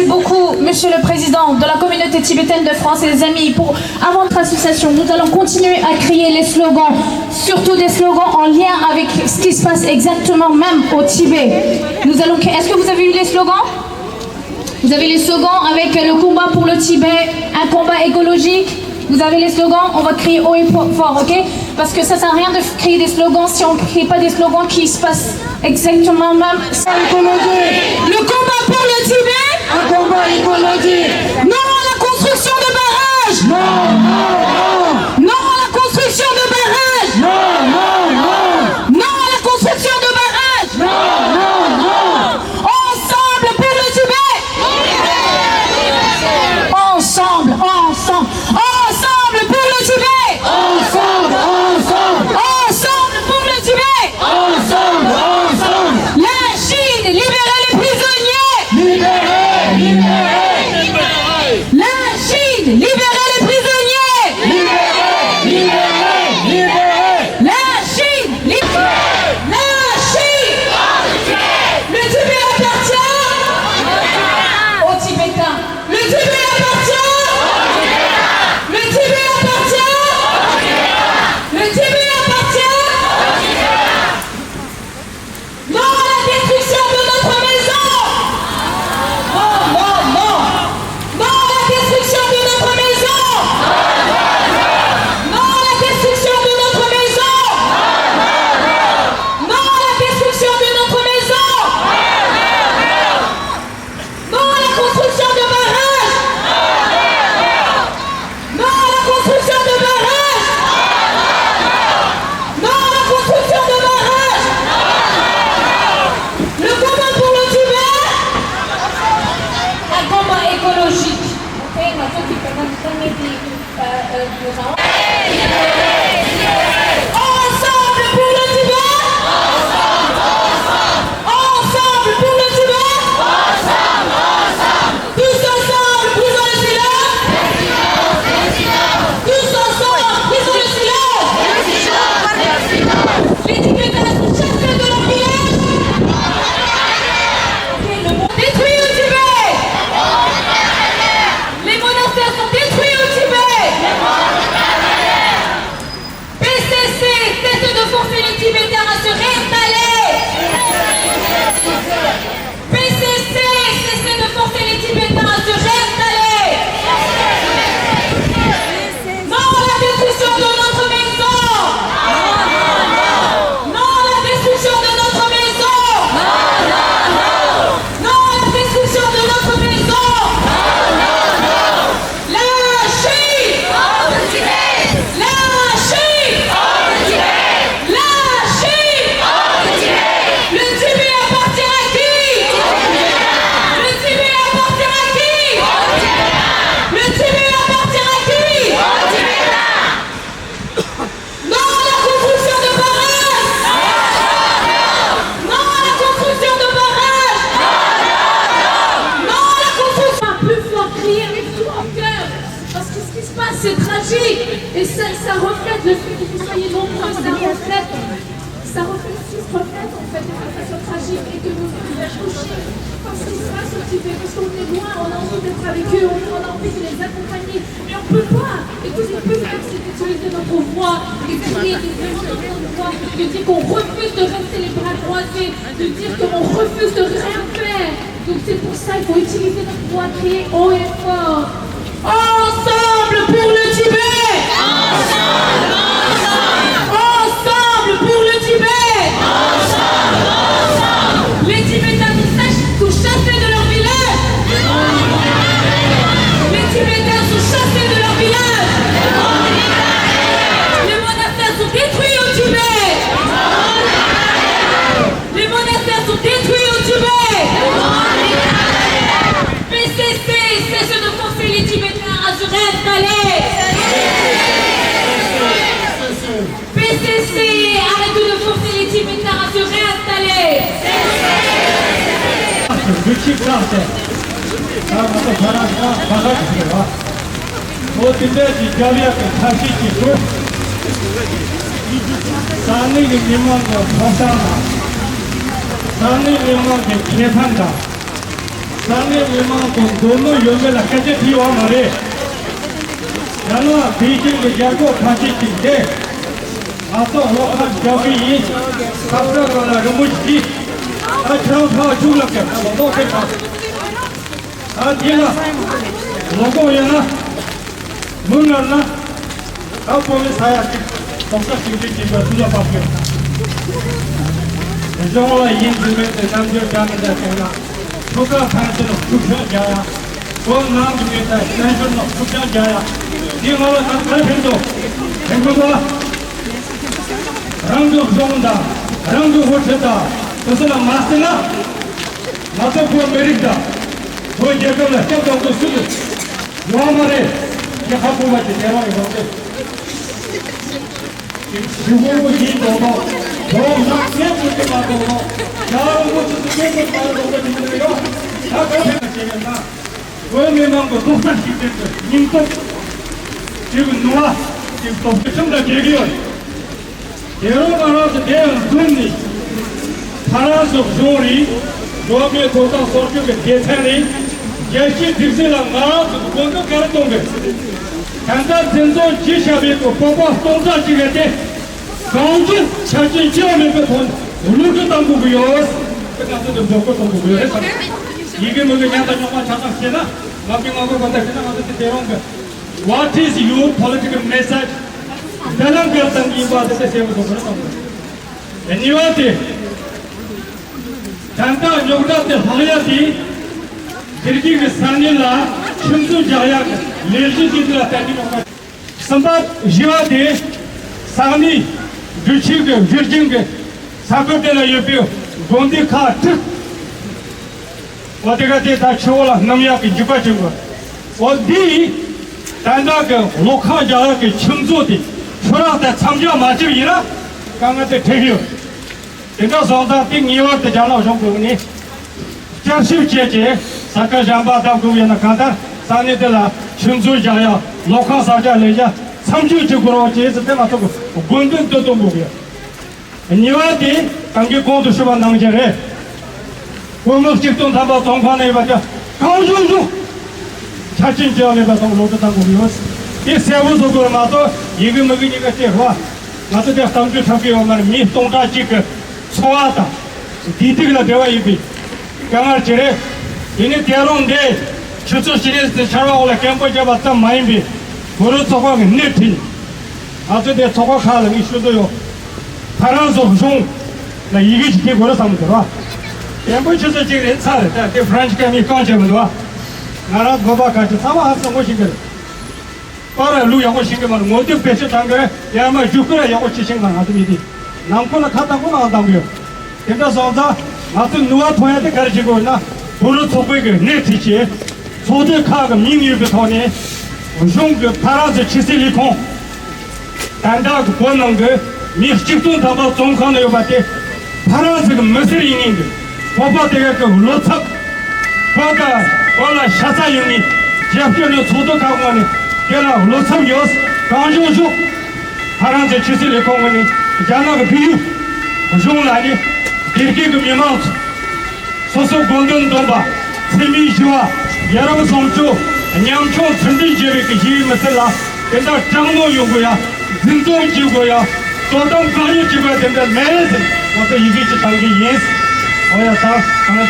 Beaucoup, Monsieur le Président de la communauté tibétaine de France et les amis, pour, avant notre association, nous allons continuer à crier les slogans, surtout des slogans en lien avec ce qui se passe exactement même au Tibet. Nous allons, est-ce que vous avez eu les slogans ? Vous avez les slogans avec le combat pour le Tibet, un combat écologique. Vous avez les slogans, on va crier haut et fort, ok ? Parce que ça sert à rien de crier des slogans si on ne crie pas des slogans qui se passent exactement même. Le combat pour le Tibet. Un combat écologique. Non à la construction de barrages. Non, non, non. Non à la construction de barrages. Non, non, non. Non à la construction de barrages. Non, non, non. Ensemble pour le Tibet. Ensemble, ensemble, ensemble pour le Tibet. Ensemble, ensemble. Ensemble pour le Tibet. Ensemble, ensemble. La Chine, libérez les prisonniers. Libérez, libérez. La Chine, libérez les prisonniers. Libérez, libérez, libérez. La Chine, libérez. La Chine. Le Tibet appartient aux Tibétains. Le Tibet appartient. Le Tibet appartient. Le Tibet appartient. Non à la destruction de notre maison. Non, non, non. Non à la destruction de notre maison. Non à la destruction de notre maison. Non à la destruction de notre maison. Non à la construction de barrages. Non à la construction de barrages. Non à la construction de barrages. Le combat pour le Tibet. Un combat écologique. Ok, on va s'occuper de notre premier pays. Ensemble pour le Tibet. Ensemble pour le Tibet. Tous ensemble, brisons le silence. Tous ensemble, brisons le silence. Les Tibétains sont chassés de leur village. Détruits au Tibet. Les monastères sont détruits au Tibet. P C C, cessez de forcer les Tibétains à se réinstaller. P C C, cessez de forcer les Tibétains à se réinstaller. Non à la destruction de notre maison. Non à la destruction de notre maison. Non à la destruction de notre maison. La Chine. La Chine. La Chine. Le Tibet appartient à qui ? Le Tibet appartient à qui ? Le Tibet appartient à qui ? Non à la construction de barrages. Non à la construction de barrages. Non à la construction. Plus fort, crier avec tout mon cœur. Parce que ce qui se passe, c'est tragique. Et ça, ça reflète le fait que vous soyez nombreux. Ça reflète, ça reflète, reflète en fait des situations tragiques et que nous nous touchés par ce qui se passe au Tibet. Parce qu'on est loin, on a envie d'être avec eux, on, on a envie de les accompagner. Mais on peut pas. Et tout ce qu'on peut faire, c'est d'utiliser notre voix, de crier, de demander notre voix, de dire qu'on refuse de rester les bras croisés, de dire qu'on refuse de rien faire. Donc c'est pour ça qu'il faut utiliser notre voix, crier haut et fort. Ensemble pour le Tibet. Ensemble, ensemble. Ensemble pour le Tibet. Ensemble, ensemble. Les Tibétains sont sach-, sont chassés de leur village. Les Tibétains sont chassés de leur village. Les monastères sont détruits au Tibet. Les monastères sont détruits au Tibet. P C C, cessez de forcer les Tibétains à se réinstaller. P C C, arrêtez de forcer les Tibétains à se réinstaller. འགུལ་ཤུགས་བཏང་སྟེ། ད་ང་ཚོ་ཁ་རང་ཁ་ཁ་ཁ་ཅིག་རེད་བ། ཨོ་དེ་འདྲ་གྱི་རྒྱབ་ཡག་གི་ཐབས་ཤེས་ཀྱི་ཁུལ། ས་གནས་ཀྱི་མི་མང་གི་ཐོབ་ཐང་དང་། ས་གནས་མི་མང་གི་ཁེ་ཕན་དང་། ས་གནས་མི་མང་དང་འདོད་མོས་ཡོད་མེད་ལ་སྐད་ཆ་དྲིས་ཡོད་མ་རེད། ཡང་ན་བོད་ཀྱི་རྒྱལ་ཁབ་ཁ་ཤས་ཅིག་འདི་ང་ཚོ་བློ་ཁ་རྒྱག་གི་ཡིན། ས་ཆ་གང་ལ་རི་མོ་ཞིག་ད་ཁྱེད་རང་ཕར་ཕྱུགས་ལ་སྐད་ཆ་ལོག་ལོག་སྐད་ཆ། ད་དེ་ལ་ལོ་གོང་ཡོད་ན་མུ་ནར་ན་ད་བོད་མི་ས་ཡ་གཅིག་དོག་ས་ཞིག་འདི་གཅིག་པ་ཐུགས་ལ་བབ་ཡོད། གཞུང་ལ་ཡིན་འདི་མེད་དེ་རྣམ་འགྱུར་འདྲ་མི་འདྲ་བྱས་ན་ཐུགས་ཁ་ཕན་ཚུན་ཐུགས་ཕན་རྒྱག་ཡ། བོད་ནང་གི་མི་དང་བཙན་བྱོལ་ནང་ཐུགས་ཕན་རྒྱག་ཡ། འདི་ང་ལ་ད་ག་ཕན་ཐོགས་ཕན་གི་འདུག་རང་གི་གཞུང་དང་རང་གི་དབུ་ཁྲིད་དང་དེ་ཚོ་ལ་མ་བརྩི་ན། ང་ཚོ་བོད་མི་རིགས་དང་བོད་རྒྱལ་ཁབ་ལ་སྐྱབས་དང་དུ་སུ་ཡོད་མ་རེད། ཡ་ཧ་གོ་བ་ཅིག་དེ་རང་ཡོད་རེད། ཞི་བོ་ཡིན་དོ་དོ། དོ་ན་ངས་ཚུལ་གྱི་མ་དོ་དོ། ཡ་རོ་མོ་ཚུལ་གྱི་ངས་ཚུལ་མ་དོ་དོ་ཡིན་ནི་ཡོད། ད་ག་ཕན་ན་བྱེད་ཡོད་ན། བོད་མི་མང་གི་རྡོག་རྩ་གཅིག་སྒྲིལ་གྱི་སྙིང་སྟོབས། གཅིག་གི་ནུས་པ། གཅིག་སྟོབས་ཤུགས་ཁྲིམས་དང་འགལ་གྱི་ཡོད། དེ་རུ་ང་རང་ཚོ་དེ་ཡང་འཛོམས་ནས་ཕ་རན་སི་གཞུང་རེད། འགྲོ་བའི་ཐོབ་ཐང་སྲུང་སྐྱོབ་ཀྱི་སྡེ་ཚན་རེད། རྒྱལ་སྤྱིའི་སྒྲིག་འཛུགས་ལ་ང་རང་ཚོ་གི་དགོས་འདུན་ག་རེ་གཏོང་དགོས། ད་ལྟ་འཛིན་བཟུང་བྱས་བཞག་པའི་གི་བོད་པ་སྟོང་ཕྲག་གཅིག་རེད་དེ། གང་བྱུང་ཆ་རྐྱེན་ཅི་ཡང་མེད་པའི་ཐོག་ནས་གློད་གྲོལ་གཏང་དགོས་ཀྱི་ཡོད། དེ་ང་ཚོ་འདི་མགྱོགས་པོ་གཏོང་དགོས་ཀྱི་ཡོད་རེད་བསམ། ཡི་གེ་མི་གི་ཉམས་དང་རྙོག་མ་ཆ་ཚང་བཤད་ན་ང་གི་ང་གི་བར་ཐག་བཤད་ན་ང་ཚོ་དེ་དེ་རང་གི What is your political message? འདི་ལ་འགལ་དང་ཡིན་པ་དེ་དེ་གསལ་པོ་བཟོ་དགོས་རེད་བསམ་གི། གཉིས་པ་དེ། ད་ལྟ་རྙོག་དྲ་དེ་ལྷག་ཡ་དེ། དེ་རིང་གི་ས་གནས་ལ་ཁྲིམས་རྩོད་རྒྱག་ཡ་གི་ལས་གཞི་དེ་དེ་ལ་བརྟེན་ནས་ཡོང་བ། གསུམ་པ་བཞི་བ་དེ་ས་གནས་འདུ་ཆེན་གྱི་བཞུར་རྒྱུན་གྱི་ས་ཁུལ་དེ་ལ་ཡོད་པའི་དགོན་སྡེ་ཁག་དྲུག་འོ་དེ་ག་དེ་ད་ཆུ་བོ་ལ་སྣུམ་ཡག་གི་འཇིགས་པ་བྱུང་བ། འོ་འདི་ད་ལྟ་གི་གློག་ཁང་རྒྱག་ཡག་གི་ཁྱིམ་བཟོ་དེ་ཆུ་རགས་དེ་མཚམས་འཇོག་མ་བྱས་པ་ཡིན་ན་དཀའ་ངལ་དེ་འཕྲད་ཀྱི་ཡོད། དེ་འདྲ་སོང་ཙང་དེ་ངེས་པར་དུ་རྒྱ་ནག་གཞུང་གི་ངོས་ནས། བསྐྱར་ཞིབ་བྱས་ཏེ་ས་ཁ་གཞན་པ་བདམས་དགོས་ཡོད་ན་གང་ལྟར་ས་གནས་དེ་ལ་ཁྱིམ་བཟོ་རྒྱག་ཡག་གློག་ཁང་གསར་རྒྱག་ལས་གཞི་མཚམས་འཇོག་བྱེད་དགོས་རོགས་བྱས་ཟེར་ཏེ་ང་ཚོ་གི་དགོས་འདུན་དུ་གཏོང་དགོས་ཀྱི་ཡོད། གཉིས་པ་དེ་ད་གིན་གོང་དུ་ཞུས་པ་ནང་བཞིན་རེད། བོད་མི་གཅིག་སྟོང་ཐམ་པ་བཙོན་ཁང་ནང་ཡོད་པ་དེ་གང་བྱུང་བྱུང་ཆ་རྐྱེན་བཅས་མེད་པ་དང་གློད་གྲོལ་བཏང་དགོས་ཀྱི་ཡོད། དེ་གསལ་པོ་བཟོ་དགོས་མ་གཏོགས་ཡི་གེ་མི་གེ་གཉིས་ཀ་སྤྲད་རོགས། ང་ཚོ་དེ་གཏམ་རྒྱུད་འཁྲབ་ཀྱི་ཡོད་མ་རེད། མི་སྟོང་ཕྲག་གཅིག་གི་འཚོ་བ་དང་བདེ་སྡུག་ལ་འབྲེལ་བ་ཡོད་པའི་དཀའ་ངལ་ཅིག་རེད། དེ་ནི་དེ་རིང་འདི་ཆུ་ཚོད་བཅུ་གཉིས་ཚེས་ཆར་པ་འོག་ལ་སྐད་འབོད་བརྒྱབ་པ་ཙམ་མ་ཡིན་པའི་བོད་རིགས་ཚོགས་པ་གི་སྣེ་ཁྲིད་ནས་ང་ཚོ་དེ་ཚོགས་པ་ཁག་ལ་ངས་ཞུ་འདོད་ཡོད། ཕ་རན་སི་གཞུང་ལ་ཡི་གེ་ཅིག་འབྲི་དགོས་རེད་བསམ་གི་རེད་བ། སྐད་འབོད་ཆུ་ཚོད་གཅིག་རེད་ཚར་རེད། ད་དེ་ཧྥ་རན་སི་སྐད་མི་རྐང་བྱས་མི་འདུག་བ། ང་རང་བོད་པ་ཁ་ཅིག་ཚང་མ་ཧ་སང་ངོ་ཤེས་ཀྱི་རེད། པར་ལུགས་ཡག་པོ་ཤེས་ཀྱི་མ་རེད། ངོ་དེབ་བེད་སྤྱོད་བཏང་གི་ཡར་མར་བརྒྱུད་སྐུར་ཡག་པོ་ཅིག་ཤེས་ན་ང་ཚོ་མི་དེ་ནང་ཁོ་ལ་ཁ་བཏང་ཁོ་ལ་ཨང་བཏང་གི་ཡོད། དེ་འདྲ་སོང་ཙང་ང་ཚོས་ནུས་པ་ཐོན་ཡ་དེ་ག་རེ་བྱེད་དགོས་ན་བོད་རིགས་ཚོགས་པའི་གི་སྣེ་ཁྲིད་བྱས་ཚོགས་སྡེ་ཁག་གི་མིང་ཡོད་པའི་ཐོག་ནས་གཞུང་གི་ཕ་རན་སི་ཕྱི་སྲིད་ལས་ཁུངས་ད་ལྟ་གི་བོད་ནང་གི་མི་གཅིག་སྟོང་ཐམ་པ་བཙོན་ཁང་ན་ཡོད་པ་དེ་ཕ་རན་སི་གི་མི་སེར་ཡིན་ངེས་འདུག་བོད་པ་དེ་ག་གི་བློ་འཚབ། བོད་དང་བོད་ལ་ཤ་ཚ་ཡོད་མཁན་རྒྱབ་སྐྱོར་ནས་ཚོགས་འདུ་ཁག་ངོས་ནས་དེ་ལ་བློ་འཚབ་ཡོད། གང་བྱུང་བྱུང་ཕ་རན་སི་ཕྱི་སྲིད་ལས་ཁུངས་ངོས་ནས་རྒྱ་ནག་གི་བལ་ཡུལ་གཞུང་ལ་ནི་སྡེ་དགེ་གི་མི་མང་ཚོ་སོ་སོ་དགོས་འདུན་འདོན་པ་འཚེ་མེད་ཞི་བ་ཡ་རབས་བཟང་སྤྱོད་ཉམ་ཆུང་ཚུལ་ཁྲིམས་བརྗེ་བའི་གི་ཞི་བའི་མི་སེར་ལ་དེ་འདྲ་དྲག་གནོན་ཡོང་དགོས་ཡ། འཛིན་བཟུང་བྱེད་དགོས་ཡ། དོ་དམ་བཀག་ཉར་བྱེད་དགོས་ཡ་དེ་འདྲ་མེད་ཟེར་ང་ཚོ་ཡི་གེ་ཅིག་བཏང་གི་ཡིན། འོ་ཡ་ད་གང་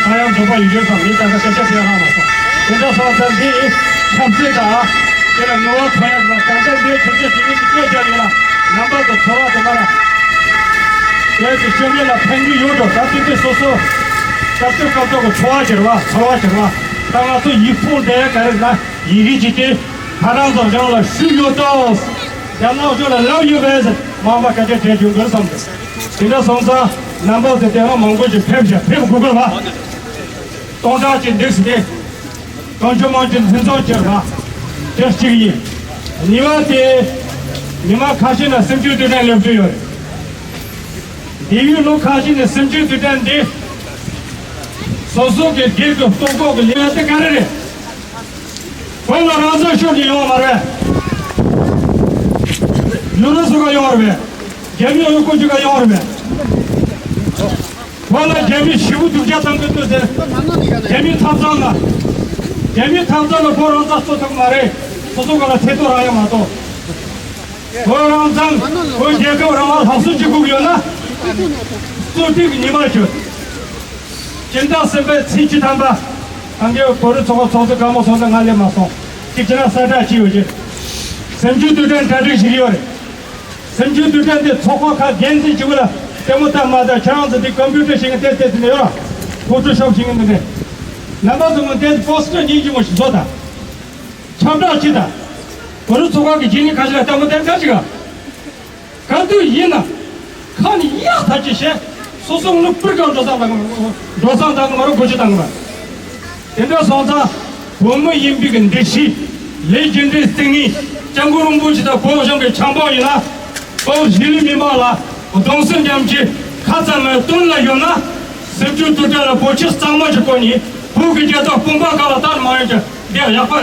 གང་ཡང་འཛོམས་པ་ཡོད་རྒྱུ་དང་མི་ད་ལྟ་སྐད་ཆ་དེ་ཧ་མ་སོང་། དེ་འདྲ་སོང་ཙང་འདི་ཆབ་སྲིད་དང་དེ་ལ་ནུས་པ་ཐོན་ཡ་དང་གང་ལྟར་འདིའི་དུས་ཚོད་དེ་རིང་གི་སྐད་རྒྱག་ཡོད་ན་རྣམ་པ་དང་ཚོར་བ་དེ་མ་ར་དེ་ཚོ་ཤེས་མེད་ལ་ཕན་རྒྱུ་ཡོད་འགྲོ། ད་དེ་དུས་སོ་སོ་སྐབས་དུས་སྐབས་ཐོག་གི་ཚོར་བ་གྱུར་བ་ཚོར་བ་གྱུར་བ་ད་ང་ཚོ་ཡིག་ཕུང་འདྲ་ཡ་ག་རེ་ན། ཡི་གེ་ཅིག་དེ་ཕ་རན་སི་གཞུང་ལ་ཞུས་ཡོད་དོ། རྒྱ་ནག་གཞུང་ལ་ལབ་ཡོད་པས་མང་པ་སྐད་ཆ་དྲིས་བྱུང་དགོས་བསམ་འདུག་དེ་འདྲ་སོང་ཙང་རྣམ་པ་ཚོ་དེ་རང་མང་པོ་ཞིག་ཕེབས་ཤག་ཕེབས་དགོས་དགོས་པ། སྟོང་ཕྲག་གཅིག་འདུག་ཟེར་ཏེ། གང་བྱུང་མང་བྱུང་འཛིན་བཟུང་བྱས་པ། དེ་གཅིག་ཡིན། གཉིས་པ་དེ། ཉི་མ་ཁ་ཤས་ནང་སེམས་ཤུགས་དེ་འདྲ་སླེབས་ཀྱི་ཡོད་རེད། དེ་ཡུལ་ལུང་ཁ་ཤས་ནས་སེམས་ཅན་དུས་དྲན་འདི། སོ་སོ་གི་སྒེར་གྱི་ལྟོ་ལྐོག་གི་ལས་དེ་ག་རེ་རེད། བོད་ལ་རང་བཙན་ཤོར་ནས་ཡོང་བ་མ་རེད། ཡུ་རོབ་སུ་ག་ཡོང་བ་རེད། རྒྱ་མིའི་འོས་བསྐོ་རྒྱུ་ག་ཡོང་བ་རེད། ཁོ་ལ་རྒྱ་མི་ཞེ་པོ་སྡུག་ཅག་བཏང་གི་འདུག་ཟེར། རྒྱ་མི་འཐབ་རྩོད་ལ། རྒྱ་མི་འཐབ་རྩོད་ལ་ཁོ་རང་ཚ་གསོ་ཐུབ་མ་རེད། སོ་སོ་ག་ལ་ཐེ་གཏོགས་རག་ཡ་མ་གཏོགས། ཁོ་རང་ཚང་ཁོའི་རྒྱལ་ཁབ་རང་དབང་སླར་གསོ་བྱེད་དགོས་ཀྱི་ཡོད་ན། གཙོ་ཐིག་ཉི་མ་ཞུ། སྤྱི་ཟླ་གསུམ་པའི་ཚེས་བཅུ་ཐམ་པ། གངས་སྐྱོད་བོད་རིགས་ཚོགས་པ་ཚོགས་གཙོ་སྒམ་པོ་ཚོགས་གཙོ་ང་སླེབས་མ་སོང་། གཅིག་བྱས་ན་གསལ་བསྒྲགས་བྱས་ཡོད་ཀྱི། སེམས་ཆུང་དུས་དྲན་གྲ་སྒྲིག་ཞིག་ཡོད་རེད། སེམས་ཆུང་དུས་དྲན་དེ་ཚོགས་པ་ཁག་འགན་འཛིན་བྱེད་དགོས་ལ་ལྟད་མོ་ལྟ་མ་ལྟ་ཁྱེད་རང་ཚོ་དེ་ཀམ་པུ་ཊར་ཞིག་གི་དེ་དེ་དེ་ནས་ཡོད་ར། ཕོ་ཊོ་ཤོབ་ཞིག་གི་འདི་ནས། རྣམ་པ་ཚོ་ངོ་དེ་པོ་སི་ཊར་ཉིན་གཅིག་མོ་ཞིག་བཟོ་དང་། ཁྱབ་བསྒྲགས་བྱེད་དང་། བོད་རིགས་ཚོགས་པ་གི་རྒྱུན་ལས་ཁ་ཤས་ལ་ལྟད་མོ་ལྟ་ག་ཞིག་ག་ག་དུས་ཡིན་ན། ཁ་ནས་གཡག་ཐག་ཆོད་བྱས། སོ་སོ་ངུ་པིར་གང་འགྲོ་སང་དང་། འགྲོ་སང་དང་མ་རུ་གོ་ཆུ་དང་མ། དེ་འདྲ་སོང་ཙང་། བོད་མི་ཡིན་པའི་གི་འདི་ཤི། ལས་རྒྱུ་འབྲས་སྟེང་ནས་སྐྱབས་མགོན་རིན་པོ་ཆེ་དང་གོང་གཞོན་གྱི་ཆང་པ་ཡིན་ན། བོད་གཞིས་ལུས་མི་མང་ལ་གདུང་སེམས་མཉམ་སྐྱེད་ཁ་ཙམ་མ་སྟོན་ལ་ཡོད་ན། སེམས་ཆུང་དུ་དྲག་ལ་བོད་ཆས་གཙང་མ་ཞིག་གོན་ནས་བོད་ཀྱི་རྒྱལ་དར་དཔུང་པ་གང་ལ་བཏགས་མ་ཡོང་ཀྱང་འདི་ཡག་པ།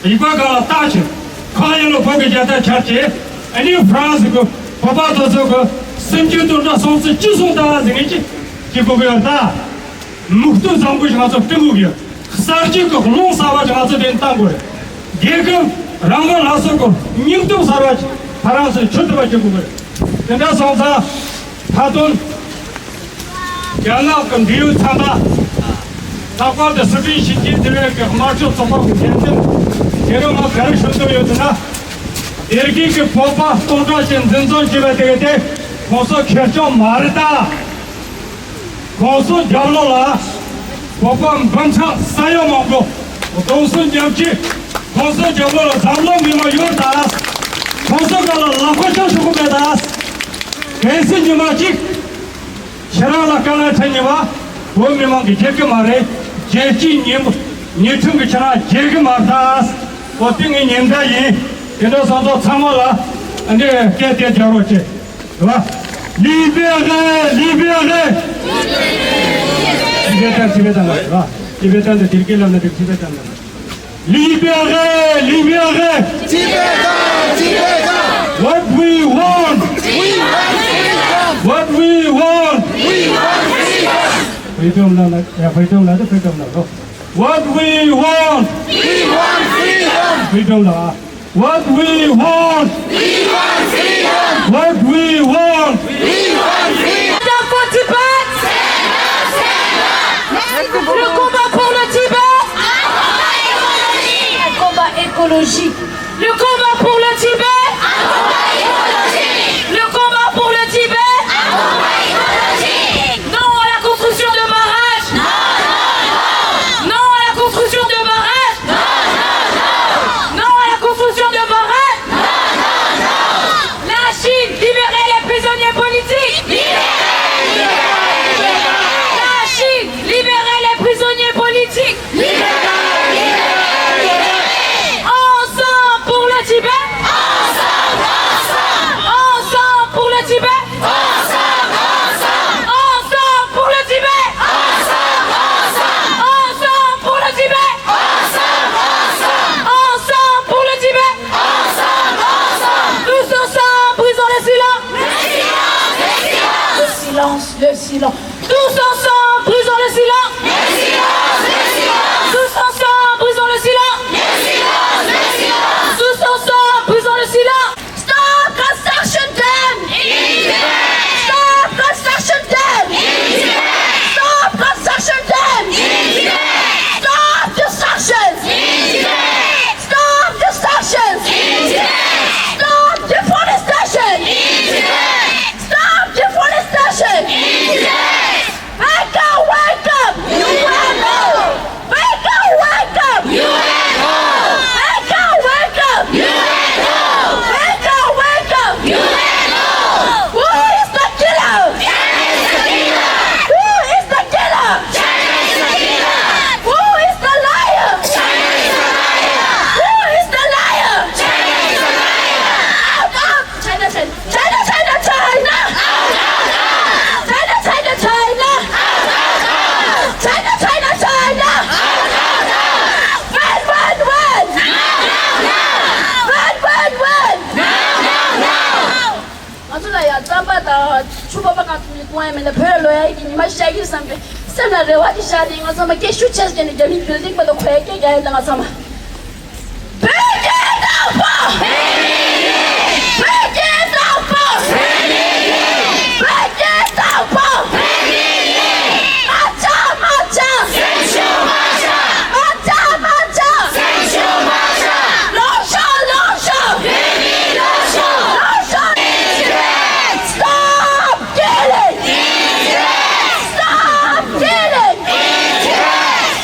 རིག་པ་གང་ལ་བརྟག་ཅིང་། ཁོ་ཡིན་ལོ་བོད་ཀྱི་རྒྱལ་དར་འཕྱར་ཅིང་། ཨ་ནི་ཧྥ་རན་སི་གི་བོད་པ་དེ་ཚོ་གི་སེམས་ཅན་དོན་དག་སོང་ཚེ་ཅི་སོང་ད་ཟེར་ངེས་ཅི་ཅི་གོ་གི་ཡོད་ད། མིག་ལྟོས་བཟང་པོ་ཞིག་ང་ཚོ་སྤྲིང་དགོས་ཀྱི་ཡོད། གསར་བརྗེ་གི་རླུང་གསར་བ་ཞིག་ང་ཚོ་དེ་བཏང་དགོས་རེད། རྒྱལ་ཁབ་རང་དབང་ལ་སོགས་གི་སྙིང་སྟོབས་གསར་བ་ཞིག་ཕ་རན་སི་ཆུ་ཐུབ་པ་བྱེད་དགོས་ཀྱི་རེད། དེ་འདྲ་སོང་ཙང་། ད་དུང་། རྒྱ་ནག་གི་འབྲེལ་ཡོད་ཚན་པ། ལྷག་པར་དུ་སི་ཁྲོན་ཞིང་ཆེན་ཟེར་བའི་དམར་ཤོག་ཚོགས་པ་གི་འགན་འཛིན། དེ་རིང་ང་ག་རེ་ཞུ་འདོད་ཡོད་ཟེར་ན། དེ་རིང་གི་བོད་པ་སྟོང་ཕྲག་ཅིག་འཛིན་བཟུང་བྱས་པ་དེ་ག་དེ་ཁོང་ཚོ་ཁེར་རྐྱང་མ་རེད་ད། ཁོང་ཚོ་རྒྱབ་ལོགས་ལ། བོད་པ་འབུམ་ཕྲག་ས་ཡ་མང་པོ། གདུང་སེམས་མཉམ་སྐྱེད། ཁོང་ཚོ་རྒྱབ་ལོགས་ལ་འཛམ་གླིང་མི་མང་ཡོད་ད། ཁོང་ཚོ་ག་ལ་ལག་པ་ཆག་ཞུ་གི་མེད་ད། གལ་སྲིད་ཉི་མ་གཅིག་ཁྱེད་རང་ལ་དཀའ་ངལ་འཕྲད་ཉེ་བ། བོད་མི་མང་གིས་བརྗེད་ཀྱི་མ་རེད། རྒྱལ་སྤྱིའི་ཉིན་ཉིན་ཁྲིམས་ཀྱིས་ཁྱེད་རང་བརྗེད་ཀྱི་མ་རེད་ད། འོ་དེ་ངའི་ཉེན་བརྡ་ཡིན། དེ་འདྲ་སོང་ཙང་ཚང་མ་ལ་འདི་སྐད་དེ་རྒྱག་རོགས་བྱེད། རེད་བ། Libérez, libérez. Tibetan, Tibetan ལ་རེད་བ། Tibetan དེ་དིར་ཀི་ལབ་ན་དེ་Tibetan ལ། Libérez, libérez. Tibétain, Tibétain. What we want. We want freedom. What we want. We want freedom. Freedom ལ་ན་ཡ་freedom ལ་དེ་freedom ལ་རོ། What we want. We want freedom. Freedom ལ། What we want. We want freedom. What we want. We want freedom. Stand up for Tibet. Stand up, stand up. Le combat pour le Tibet. Un combat écologique. Le combat pour le Tibet. Un combat écologique. Le combat pour le Tibet. Un combat écologique. Non à la construction de barrages. Non, non, non. Non à la construction de barrages. Non, non, non. Non à la construction de barrages. Non, non, non. La Chine, libérez les prisonniers politiques. Libérez, libérez, libérez. La Chine, libérez les prisonniers politiques. Libérez, libérez, libérez. Ensemble pour le Tibet. Ensemble, ensemble. Ensemble pour le Tibet. Ensemble, ensemble. Ensemble pour le Tibet. Ensemble, ensemble. Ensemble pour le Tibet. Ensemble, ensemble. Ensemble pour le Tibet. Ensemble, ensemble. Tous ensemble, brisons le silence. Le silence, le silence. Le silence, le silence. Tous ensemble, brisons le silence. Le silence, le silence. Tous ensemble, brisons le silence. Le silence, le silence. Tous ensemble, brisons le silence. Stop construction dam! In Tibet! Stop construction dam! In Tibet! Stop construction dam! In Tibet! Stop destruction! In Tibet! Stop destruction! In Tibet! Stop deforestation! In Tibet! Stop deforestation! In Tibet! Back ང་ཚོ་ནི་གོང་ཡ་མེད་ན་བོད་ལོ་ཡ་ཡི་གི་ཉི་མ་ཤར་གྱི་བསམ་པའི་སེམས་ལ་རེ་བ་དེ་བཞག་ནས། ང་ཚང་མ་སྐད་ཤུགས་ཆེ་ཙམ་ནས་རྒྱ་མིའི་བིལ་ཌིང་པ་དང་གོ་ཡ་སྐད་རྒྱག་ཡ་དང་། ང་ཚང་མ། བོད་ཀྱི་བདག་པོ། བོད་ཀྱི་བདག་པོ། བོད་ཀྱི་བདག་པོ། མ་ཆག་མ་ཆག་སེམས་ཤུགས་མ་ཆག་མ་ཆག་མ་ཆག་སེམས་ཤུགས་མ་ཆག་ལོག་ཤོག་ལོག་ཤོག་བོད་མི་ལོག་ཤོག་ལོག་ཤོག Stop killing! Stop killing!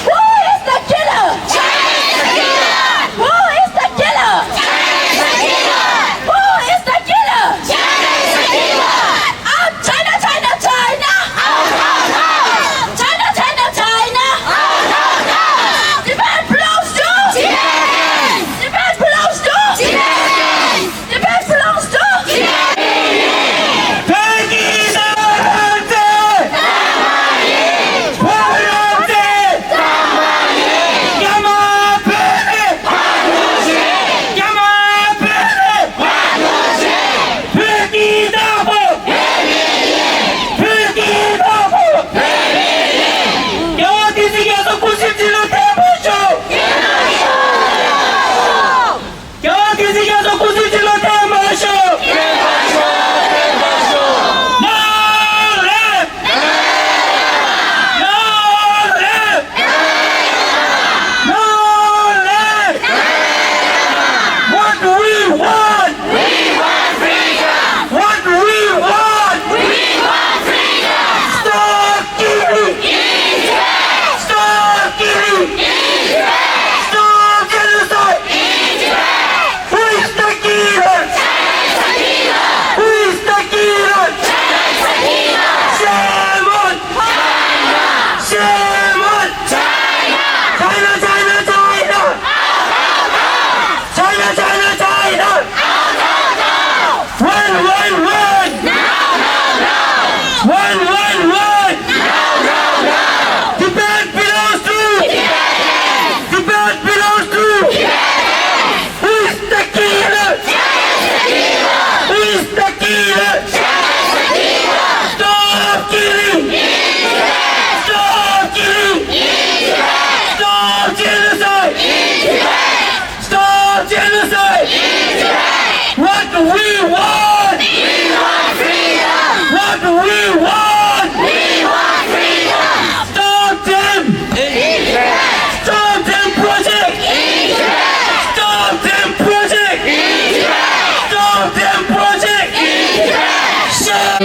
Who is the killer? Who is the killer? Who is the killer? Out! China, China, China! Out, out, out! China, China, China! Out, out, out! Tibet belongs to Tibetans! Tibet belongs to Tibetans! Tibet belongs to Tibet! རྒྱལ་བ་བསྟན་འཛིན་རྒྱ་མཚོ་སྐུ་ཚེ་ཁྲི་ལོ་བརྟན་པར་ཤོག Long live! Long live! Long live! What we want! We want freedom! What we want! We want freedom! Stop killing! Stop killing! Stop genocide! Who is the killer? Who is the killer? Shame on! Shame on! China, China, China! China, China, China! Run, run, run! Run, run, run! Tibet belongs to Tibetans! Tibet belongs to Tibetans! Who is the killer? Who is the killer? Stop killing! Stop killing! Stop genocide! Stop genocide! What do we want? We want freedom! What do we want? We want freedom! Stop them! Stop them project! Stop them project! Stop them project! Stop!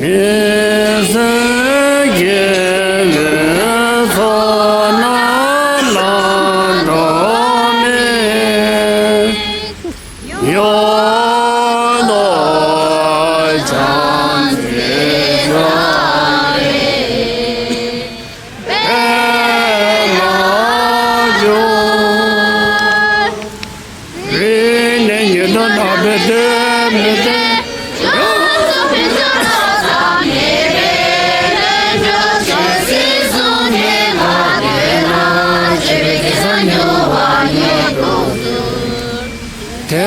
ཡེ་སེ་ཀེ་ལེ་ཚོགས་རྣམས་ལ་འགྲོ་མི་ཡོད་དོ། བྱང་ཆུབ་སེམས་དཔའ་ལ་འཇུག་རིགས་ནི་ཉོན་མོངས་དག་པའི་དོན་མི་བསྟན། དེ་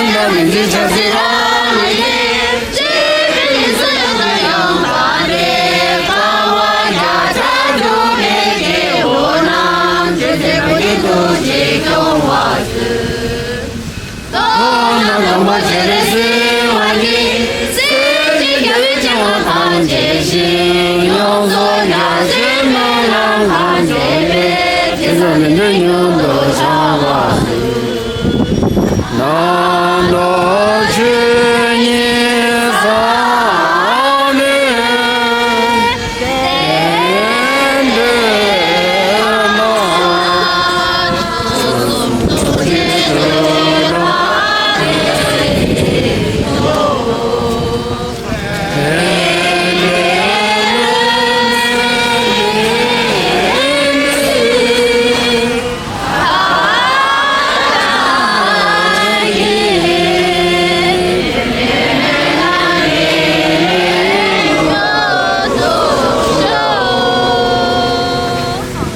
ལ་མི་འཇིགས་ཆགས་སྲིད་རང་ལས་གྱུར། ནང་དུ་ཆོས་ཉིད་ཟབ་མོའི་གདན་འདྲེན་ལ།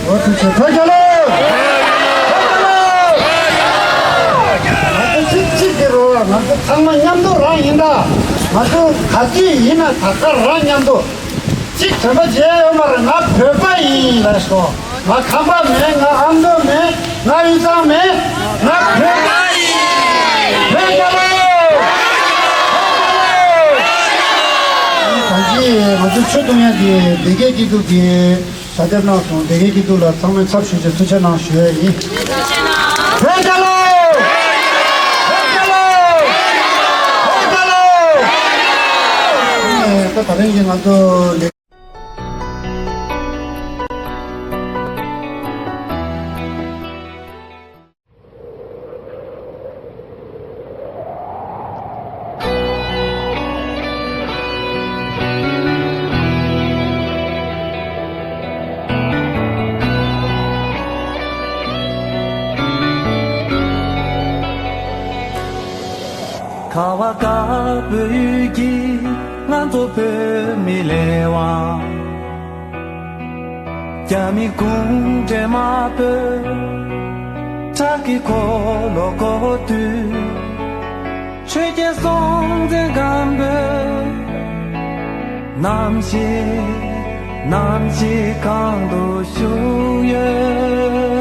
འོ་ཐུགས་རྗེ་ཆེ། ཐུགས་རྗེ་ཆེ། ང་ཚོ་ཚིག་གཅིག་གི་རོ། ང་ཚོ་ཚང་མ་མཉམ་དུ་རང་ཡིན་ད། ང་ཚོ་ག་ཚོད་ཡིན་ན་ད་ག་རང་མཉམ་དུ། གཅིག་དྲན་པ་བརྗེད་ཡོད་མ་རེད། ང་བོད་པ་ཡིན་ལ་ཤོག་ང་ཁམས་པ་མིན། ང་ཨ་མདོ་མིན། ང་དབུས་གཙང་མིན། ང་བོད་པ་ཡིན། བོད་རྒྱལ་ལོ། ད་ཅི་ང་ཚོ་ཆོས་གཏོང་ཡག་གི་སྡེ་དགེ་སྐྱིད་སྡུག་གི་ཞལ་འདེབས་གནང་སོང་། སྡེ་དགེ་སྐྱིད་སྡུག་ལ་ཚང་མས་ཚབ་ཞུས་ཏེ་ཐུགས་རྗེ་གནང་ཞུ་ཡས་ཡིན། བོད་རྒྱལ་ལོ། བོད་རྒྱལ་ལོ། བོད་རྒྱལ་ལོ། ད་ད་རིང་གི་ང་ཚོ་ལས། ཁ་བ་དཀར་པོའི་ཡུལ་གྱི་ང་ཚོ་བོད་མི་ལས་དབང་། རྒྱ་མི་གུང་ཁྲན་དམར་པོས་ཁྲག་གི་འཁོར་ལོ་བསྐོར་དུས། ཆོས་རྒྱལ་སྲོང་བཙན་སྒམ་པོས་ནམ་ཞིག་ནམ་ཞིག་གང་དུ་བཞུགས་ཡོད།